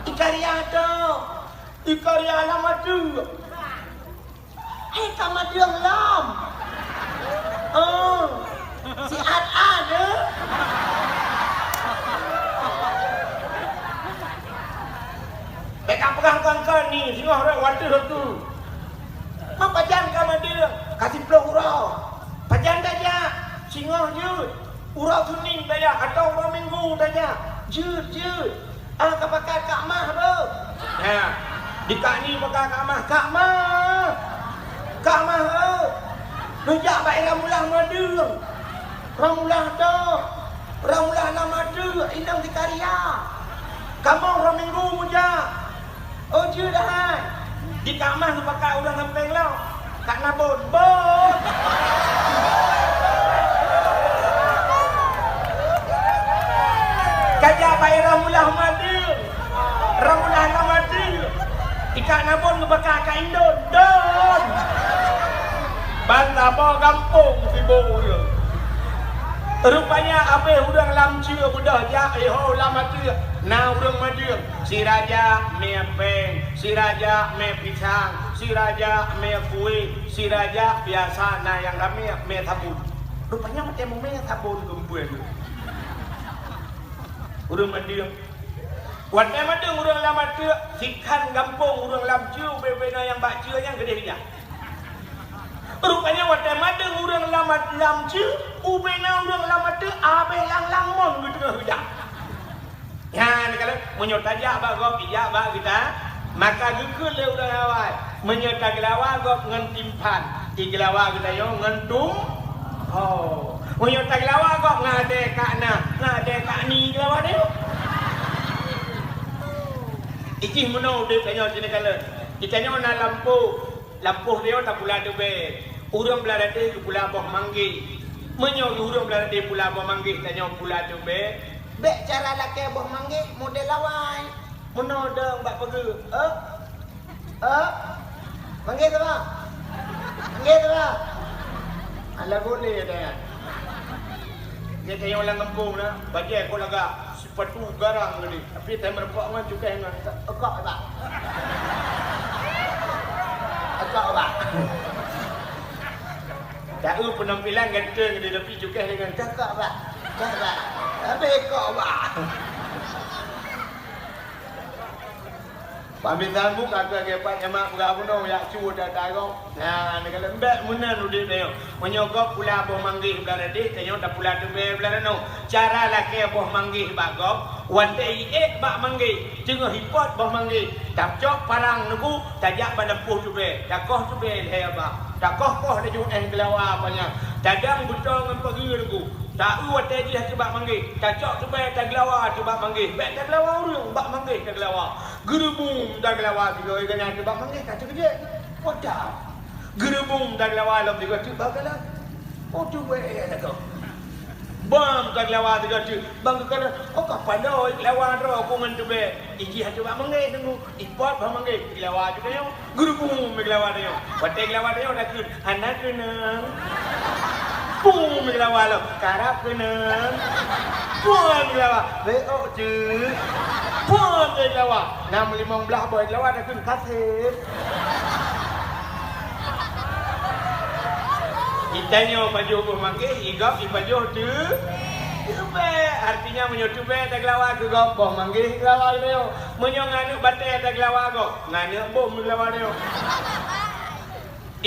I karya to. I karya lam ateueh. Eh, ka madeueng lom. Oh, siat-at, eh. Bèk kapeugah kon-kon ni, singoh rot watèe tu. Ma pajan ka madeueng, ka siplôh uroe. Pajan tajak, singoh jeuet. Uroe Senin tajak, atawa uroe Minggu tajak. Jeuet, jeuet. Ah, ka pakat Kak Mah beuh. Nah, di Kak Ni pakat Kak Mah. Kak Mah. Kak Mah, eh. Neujak bak Ramlah Madeueng. Ramlah dak. Ramlah lam ateueh, inong Zakaria. Kamoe uroe Minggu meujak. Oh, jeuet hai. Di Kak Mah geupakat ureueng sampéng lom. Kak Nabon, bon. Ka jak bak Ramlah Madeueng. Ramlah lam ateueh. Di Kak Nabon geupakat Kak Indon, don. Ban saboh gampông sibôk ureueng. Rupanya abéh ureueng lam ceue beudôh jak, eh, ho lam ateueh. Na ureueng Madeueng. Sira jak mie péng, sira jak mie pisang, sira jak mie kueh, sira jak biasa na nyang ramé mie sabon. Rupanya watèe meumie sabon geumpue. Ureueng Madeueng. Watèe Madeueng ureueng lam ateueh, sikhan gampông ureueng lam ceue, ubé-ubé na nyang bak ceue nyan keudéh jak. Rupanya watèe Madeueng ureueng lam, lam ceue, ubé na ureueng lam ateueh, abéh lang-lang mon geuteungoh jak. Nyan, kalau meunyoe tajak bak gob, ijak bak geutanyoe, maka geukheun lé ureueng awai. Meunyoe tageulawa gob ngon timphan, igeulawa geutanyoe ngon tum-, ho. Meunyoe tageulawa gob ngon adèe Kak Na, ngon adèe Kak Ni geulawa tanyoe. Ijih meunoe udép tanyoe sineukala. Geutanyoe na lampôh. Lampôh tanyoe tapula teubèe. Ureueng Blaih Dadeh geupula boh manggèh. Meunyoe ureueng Blaih Dadeh pula boh manggèh, tanyoe pula teubèe. Bèk cara lakèe boh manggèh model awai. Meunoe dong bak peugeuh. Eh? Eh? Manggèh tu, Bang? Manggèh tu, Bang? Alah boleh dah. Dia tanya orang kampung dah. Bajèe kok lagak. Sipatu garang tadi, tapi tai meureumpok ngon cukéh ngon ekok, Bang. Ekok, Bang. Taeu peunampilan ganteng tadi, tapi cukéh dengan cakap, Bang. Cakap, Bang. Habis ekok, Bang. Pamisan bu ka keu geupat nyan mak peugah bunoe yak cu dah tarok. Nah, neukalon bèk meunan udép tanyoe. Meunyoe gob pula boh manggèh blah dadeh, tanyoe tapula teubèe blah nanoe. Cara lakèe boh manggèh bak gob, watèe iék bak manggèh, teungoh ipot boh manggèh, tacok parang neuku, tajak bak lampôh teubèe, takoh teubèe lhèe bak. Takoh-koh laju éh geulawa panyang. Tadong beutoe ngon pageue neuku. Taeu watèe jih ateueh bak manggèh, tacok teubèe tageulawa ateueh bak manggèh. Bèk tageulawa ureueng, bak manggèh tageulawa. Geurubum tageulawa sigoe geuh nyan teubak manggèh ka teukeujeuet. Poda. Geurubum tageulawa lom sigoe teubak galak. Oh, tu weh, ya, tu. Bom tageulawa sigoe teubak galak. Oh, ka paloi geulawa droe ku ngon teubèe. Ijih ateueh bak manggèh teungku. Ipot bak manggèh. Geulawa ju tanyoe. Geurubum geulawa tanyoe. Watèe geulawa tanyoe takheun. Hana keunong. Pum geulawa lom, karab keunong. Pum geulawa, beok jeuet. Pum geulawa, nam limong blah boh geulawa takheun kaseb. Itanyoe pajoh boh manggèh, igob ipajoh teu-, teubèe. Artinya meunyoe teubèe tageulawa keu gob, boh manggèh geulawa keu tanyoe. Meunyoe ngon aneuk batèe tageulawa gob, ngon aneuk bom geulawa tanyoe.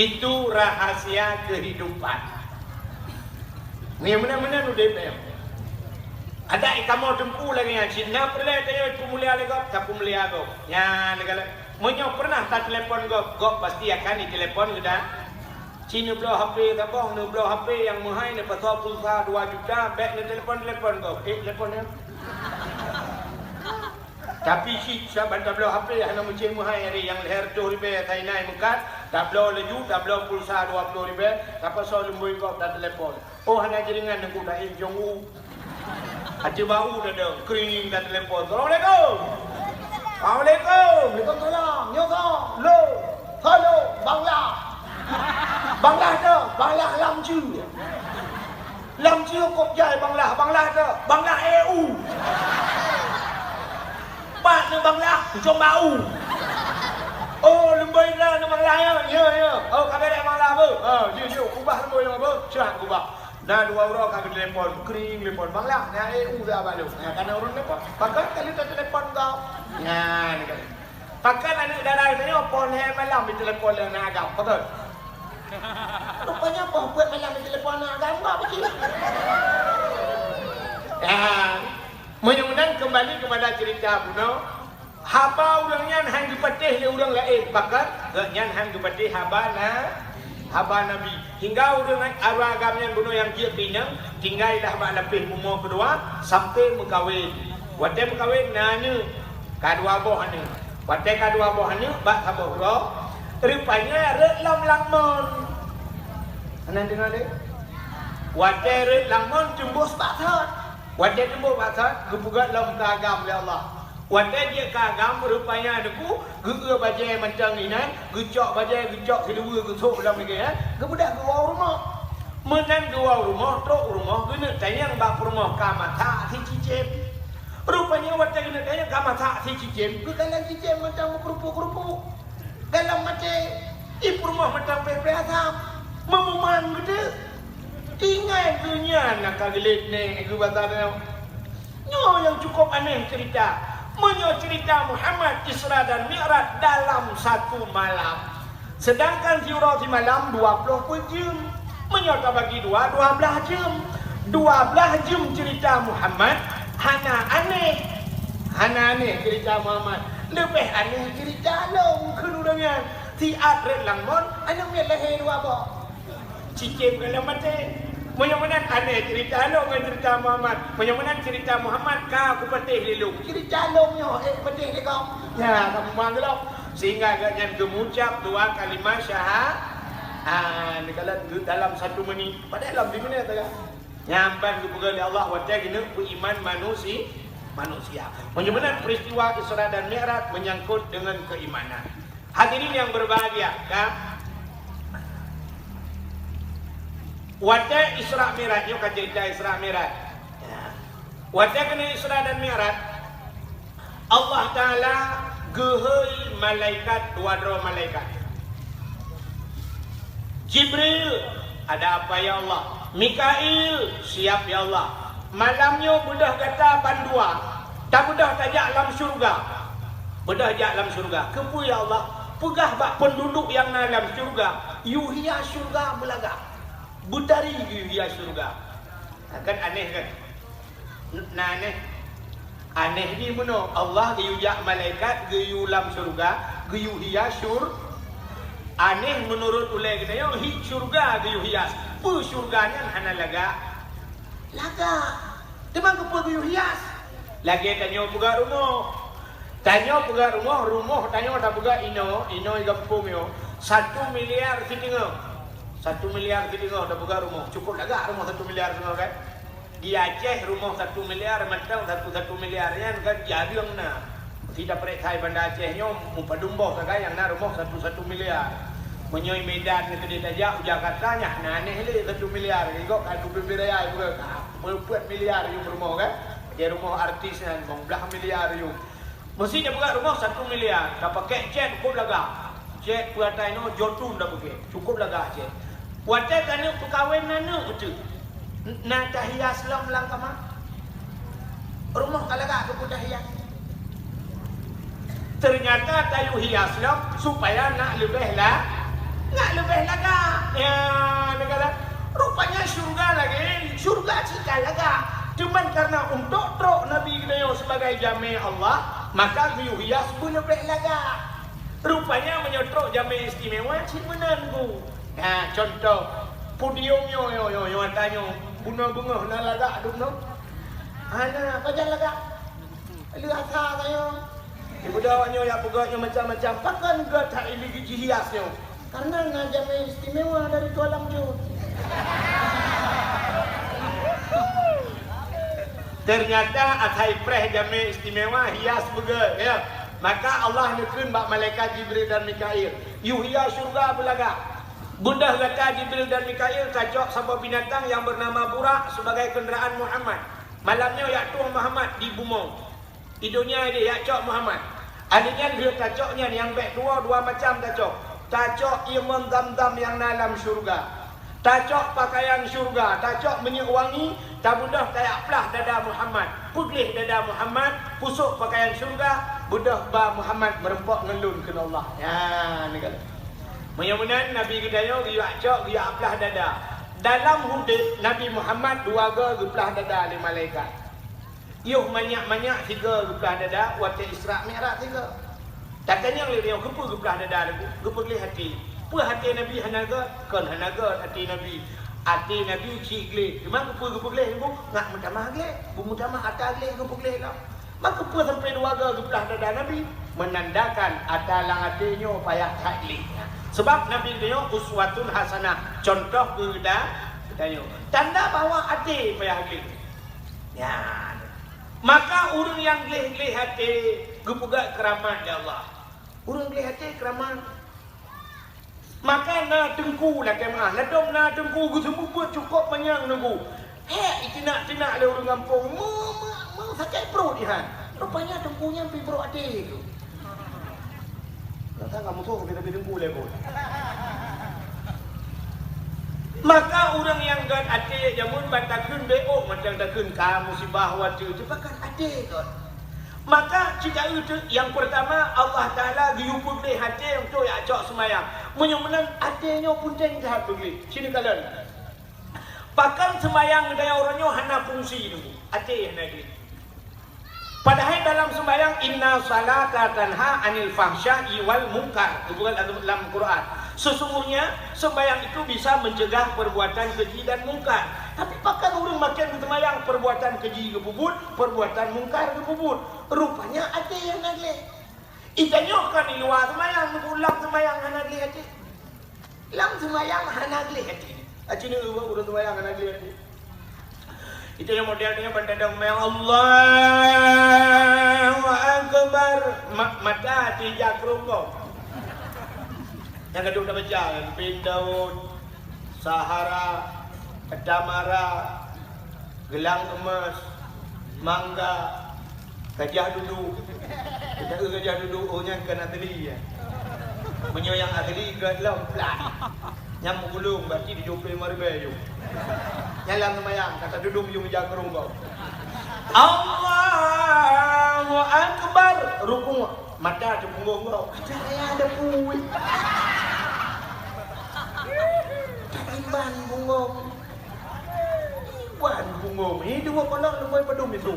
Itu rahasia kehidupan. Ngieng meunan-meunan udép nyoe. Adak kamoe teungku lagèe nyan, cit na peureulèe tanyoe peumulia lé gob, tapeumulia gob. Nyan galak. Meunyoe pernah tatelepon gob, gob pasti akan ditelepon geutanyoe. Ci neubloe H P saboh, neubloe H P nyang meuhai, neupasoe pulsa dua juta, bèk neutelepon-telepon gob. Eh, telepon nyan. Tapi cit saban tabloe H P hana meucen meuhai, ari nyang lhèe reutôh ribèe sainai meukat, tabloe laju, tabloe pulsa dua ploh ribèe, tapasoe lumbôi gob tatelepon. Oh, hana jaringan neuk taém jong u. Ateueh bak u tadong, keuringing tatelepon. Assalamualaikum. Waalaikum. Waalaikumsalam. Nyoe soe? Lo. Halo, Bang Lah. Bang Lah teuh, Bang Lah lam ceue. Lam ceue kop jai Bang Lah, Bang Lah teuh, Bang Lah E U. Pat nyoe Bang Lah, ujong bak u. Oh, Leumboi Indra na Bang Lah, ya? Ya, ya. Oh, ka beres Bang Lah, beuh? Ha, jeuet, jeuet. Kubah Leumboi Indra, beuh? Siap kubah. Na dua uroe ka geutelepon, kring telepon Bang Lah. Na, eh, u dah bak lôn. Na, ka na ureueng telepon. Pakon ka lheueh telepon kau? Nyan, ka. Pakon aneuk dara geutanyoe poh lhèe malam ditelepon lé aneuk agam? Pakon? Rupanya poh peuet malam ditelepon aneuk agam, kau pikir. Ya. Meunyoe meunan, kembali kepada cerita bunoe. Haba ureueng nyan han geupatéh lé ureueng laén, pakon gobnyan han geupatéh haba na, haba Nabi. Hingga ureueng arwah agam nyan bunoe nyang jeuet keu inong, tinggai dah bak lapéh bumoe keudua sampoe meukawen. Watée meukawen na aneuk, ka dua boh aneuk. Watée ka dua boh aneuk bak saboh droe, rupanya rhot lom lam mon. Hana deungoe lé? Watée rhot lam mon teumbôh bak sot. Watée teumbôh bak sot, geupeugöt lom keu agam lé Allah. Watée jeuet keu agam, rupanya Teungku geu-eu bajée mantong inan, geucok bajée, geucok siluweue, geusôk lam lagée nyan, geubeudôh geuwoe u rumoh. Meunan geuwoe u rumoh, trok u rumoh, geuneuk tanyong bak peurumoh ka masak si cicém. Rupanya watée geuneuk tanyong ka masak si cicém, geukalon cicém mantong meukeurupuk-keurupuk. Galom maté, i peurumoh mantong peh-peh asam, meumumang geuteuk. Tinggai geuh nyan nyang ka geulet nèk geuh basa nyoe. Nyoe nyang cukup aneh cerita. Meunyoe cerita Muhammad Isra dan Mi'raj dalam satu malam, sedangkan siuroe simalam dua ploh peuet jeuem. Meunyoe tabagi dua, dua blaih jeuem. Dua blaih jeuem cerita Muhammad, hana aneh. Hana aneh cerita Muhammad. Leubeh aneh cerita lôn kheun ureueng nyan. Siat rhot lam mon, aneuk miet lahé dua boh. Cicém galom maté. Meunyoe meunan aneh cerita lôn ngon cerita Muhammad. Meunyoe meunan cerita Muhammad ka kupatéh lé lôn. Cerita lôn nyoe, eh, patéh lé kong. Ya, kamu mang geulom. Sehingga gobnyan geugucap dua kalimah syaha-, ah, neukalon dalam satu menit. Padahai lom di menit saja. Nyan ban geupeugah lé Allah watée geuneuk beuiman manusi-, manusia. Meunyoe meunan peristiwa Isra dan Mi'raj menyangkut dengan keimanan. Hadirin yang berbahagia, kan? Watée Isra Mi'raj, nyoe ka cerita Isra Mi'raj. Ya. Watée keuneuk Isra dan Mi'raj, Allah Taala geuhôi malaikat, dua droe malaikat. Jibril, "Ada apa ya Allah?" Mikail, "Siap ya Allah." "Malam nyoe beudôh gata bandua, tabeudôh tajak lam syeuruga." Beudôh jak lam syeuruga. "Keupeue ya Allah?" "Peugah bak peunduduek nyang na lam syeuruga, yue hias syeuruga beulagak, beutari geuyue hias syeuruga." Kan aneh kan? Na aneh. Aneh jih meunoe, Allah geuyue jak malaikat, geuyue lam syeuruga, geuyue hias syur-, aneh meunurot ulée geutanyoe, hi syeuruga geuyue hias. Peue syeuruga nyan hana lagak? Lagak. Teuma keupeue geuyue hias? Lagée tanyoe peugah rumoh. Tanyoe peugah rumoh, rumoh tanyoe tapeugah inoe, inoe gampông nyoe, satu miliar siteungoh. Satu miliar siteungoh tapeugah rumoh. Cukup lagak rumoh satu miliar siteungoh, kan? Di Aceh rumoh satu miliar mantong, satu, satu miliar nyan kan jareueng na. Kita peuriksa Banda Aceh nyoe, meupadum boh sagai nyang na rumoh satu, satu miliar. Meunyoe Medan nyan keudeh tajak u Jakarta, nyan na aneh lé satu miliar. Inggok ka dua belas raya juga, ka peuet miliar yum rumoh kan. Di rumoh artis nyan, lima belas miliar yum. Meusi tapeugah rumoh satu miliar, tapakèk cèt cukup lagak. Cèt peuatai nyoe Jotun tapeugah, cukup lagak cèt. Watèe taneuk peukawen aneuk teuh, na tahias lom lam kama. Rumoh ka lagak keu tahias. Teunyata tayue hias lom supaya nak leubeh la-, nak leubeh lagak. Ya, neugala. Rupanya syurga lagèe, syurga cit ka lagak. Cuman karena untuk trok Nabi geutanyoe sebagai jamé Allah, maka geuyue hias beuleubeh lagak. Rupanya meunyoe trok jamé istimewa, cit meunan, Bu. Nah, contoh, podium nyoe, nyoe, nyoe, nyoe, ata nyoe, bunoe beungoh na lagak duek nyoe? Hana, pajan lagak? Lheueh asa tanyoe. Ibuda awak nyoe jak peugöt nyoe macam-macam. Pakon göt that ilée jihias nyoe? Karena na jamé istimewa dari Tuan Lam Jun. Ternyata asai preh jamé istimewa hias beugöt, ya. Maka Allah neukheun bak malaikat Jibril dan Mikail, "Yue hias syurga beulagak. Beudôh gata Jibril dan Mikail tacok saboh binatang nyang beunama Burak sebagai keundaraan Muhammad. Malam nyoe jak tueng Muhammad di bumoe. Di donya jih jak cok Muhammad. Akhé nyan lheueh tacok nyan nyang bèk tuwoe dua macam tacok. Tacok ié mon zam-zam nyang na lam syeuruga. Tacok peukayan syeuruga, tacok minyeuk wangi, tabeudôh tajak plah dada Muhammad. Peugleh dada Muhammad, pusôk peukayan syeuruga, beudôh ba Muhammad meureumpok ngon lôn kheun Allah. Nyan, ni ka lheueh. Meunyoe meunan, Nabi geutanyoe geuyue cok, geuyue plah dada. Dalam udeb Nabi Muhammad dua goe geuplah dada lé malaikat. Yoh manyak-manyak sigoe geuplah dada, watèe Isra Mi'raj sigoe. Tatanyong lé nyoe, keupeue geuplah dada Teungku? Geupeugleh até. Peue até Nabi hana göt? Kon hana göt até Nabi. Até Nabi cit gleh. Teuma keupeue geupeugleh Teungku? Ngat meutamah gleh. Beumeutamah ata gleh geupeugleh lom. Maka peue sampai dua goe geuplah dada Nabi? Menandakan ata lam até nyoe payah that gleh. Sebab Nabi nyoe uswatun hasanah, contoh keu geuta-, geutanyoe. Tanda bahwa até payah gleh. Nyan. Maka ureueng nyang gleh-gleh até geupeugah keuramat lé Allah. Ureueng gleh até keuramat. Maka na teungku lakèe meu'ah, ladôm na teungku geuseumeubeuet cukôp manyang teungku. Hék, itinak-tinak lé ureueng gampông, meu-, meu-, meusakét pruet ihan. Rupanya teungku nyan pih brok até tu. Rasa ka musoh, tapi teungku lé pun. Maka ureueng nyang göt até jameun ban takheun beuôk mantong takheun ka musibah watèe teupakat até göt. Maka cit taeu teuk, nyang peurtama, Allah Taala geuyue peugleh até untuk jak cok seumayang. Meunyoe meunan até nyoe peunteng that peugleh. Sini kalon. Pakon seumayang geutanyoe uroe nyoe hana fungsi teungku? Até hana gleh. Padahai dalam seumayang, "Inna salata tanha 'anil fahsya'i wal munkar," geupeugah lam, lam Quran. Sesungguhnya, seumayang itu bisa mencegah perbuatan keji dan mungkar. Tapi pakon ureueng maken beuseumayang, perbuatan keji geupeubuet, perbuatan mungkar geupeubuet? Rupanya até hana gleh. Geutanyoe kan di luwa seumayang, lam seumayang hana gleh até. Lam seumayang hana gleh até. Aci neu ureueng seumayang hana gleh até. Geutanyoe model nyoe ban tadong seumayang, Allahu Akbar. Ma-, mata tijak keurungkong. Nyang ka duek tabaca, bin Daud, Sahara, Tamara, Geulang Emas, Mangga, Gajah Duduk. Kita Gajah Duduk, oh, nyan kan asli, ya. Meunyoe nyang asli, göt lom, plat. Nyang meugulong, berarti tujoh ploh lima ribèe, yuk. Nyan lam seumayang, kata duduk, yuk, meujak keurungkong. Allahu Akbar, rukuk. Mata teupeungong gob. Cahya ada pui. Iban bungong. Iban bungong. Ini dua kolong leubeh padum itu.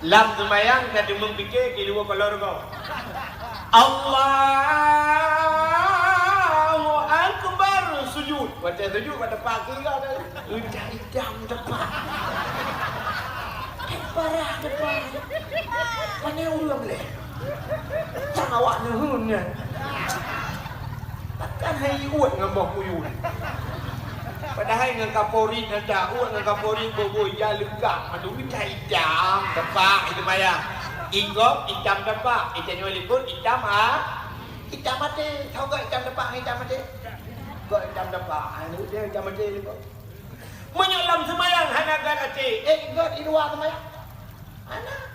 Lam seumayang ka deungon pike keu dua kolong gob. Allahu Akbar, sujud. Watèe sujud, watèe pagi ka. Udah idam depan. Parah depan. Pane ureueng lé. Cang awak neuheun nyan. Takkan hai uet ngon boh kuyun. Padahai ngon kapori nada, uet ngon kapori boboi ja leugak, madu idam depan itu maya. Igop itam depan, itanyoe likot itam ha. Itam até, tau gak itam depan, itam até. Gak itam depan, anu dia itam até likot. Meunyoe lam seumayang hana göt até, eh, göt di luwa seumayang. Hana.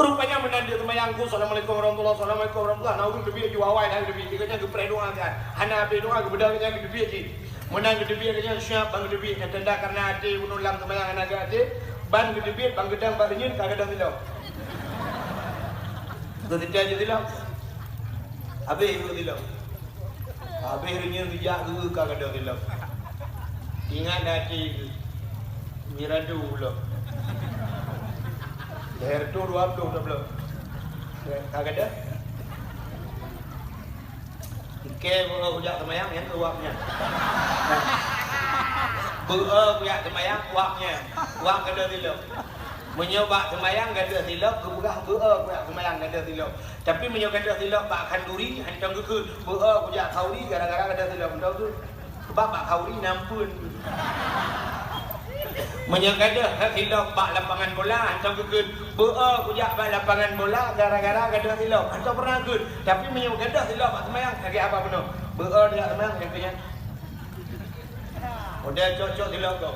Rupanya meunan di seumayang ku, "Assalamualaikum warahmatullahi, assalamualaikum warahmatullahi." Nah, ureueng teubiet ju awai dah teubiet. Tiga nyan geupreh doa kan. Hana habéh doa, geubeudôh nyan geuteubiet cit. Meunan geuteubiet nyan siap ban geuteubiet. Nyang tanda karena até bunoe lam seumayang hana göt até, ban geuteubiet, ban geudang, ban reunyeun ka gadôh silop. Geuteubiet cit silop. Habéh geuteubiet silop. Habéh reunyeun geujak geu ka gadôh silop. Ingat dah até geu. Miradu ulo. Leher tu dua puluh, dua puluh. Ka gadôh. Oke, beu kujak seumayang, nyang keu wak nyan. Beu kujak seumayang, wak nyan. Wak gadôh silop. Meunyoe bak seumayang gadôh silop, geupeugah beu kujak seumayang gadôh silop. Tapi meunyoe gadôh silop bak khanduri, hantom geukheun, beu kujak khauri gara-gara gadôh silop, hantom geukheun. Sebab bak khauri na ampeuen. Meunyoe gadôh silop bak lapangan bola, hantom geukheun, beu kujak bak lapangan bola gara-gara gadôh silop, hantom pernah geukheun. Tapi meunyoe gadôh silop bak seumayang, lagèe haba bunoe, beu kujak seumayang, nyang keu nyan. Model cok-cok silop tu.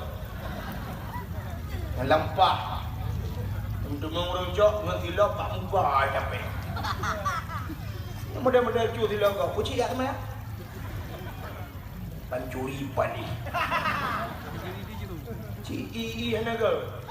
Nyang lampah. Teumé ureuëng cok ngon silop bak muka ai capek. Model-model cu silop kau, kucing dak teumé. Pancuri panih. Ci i i hana kau.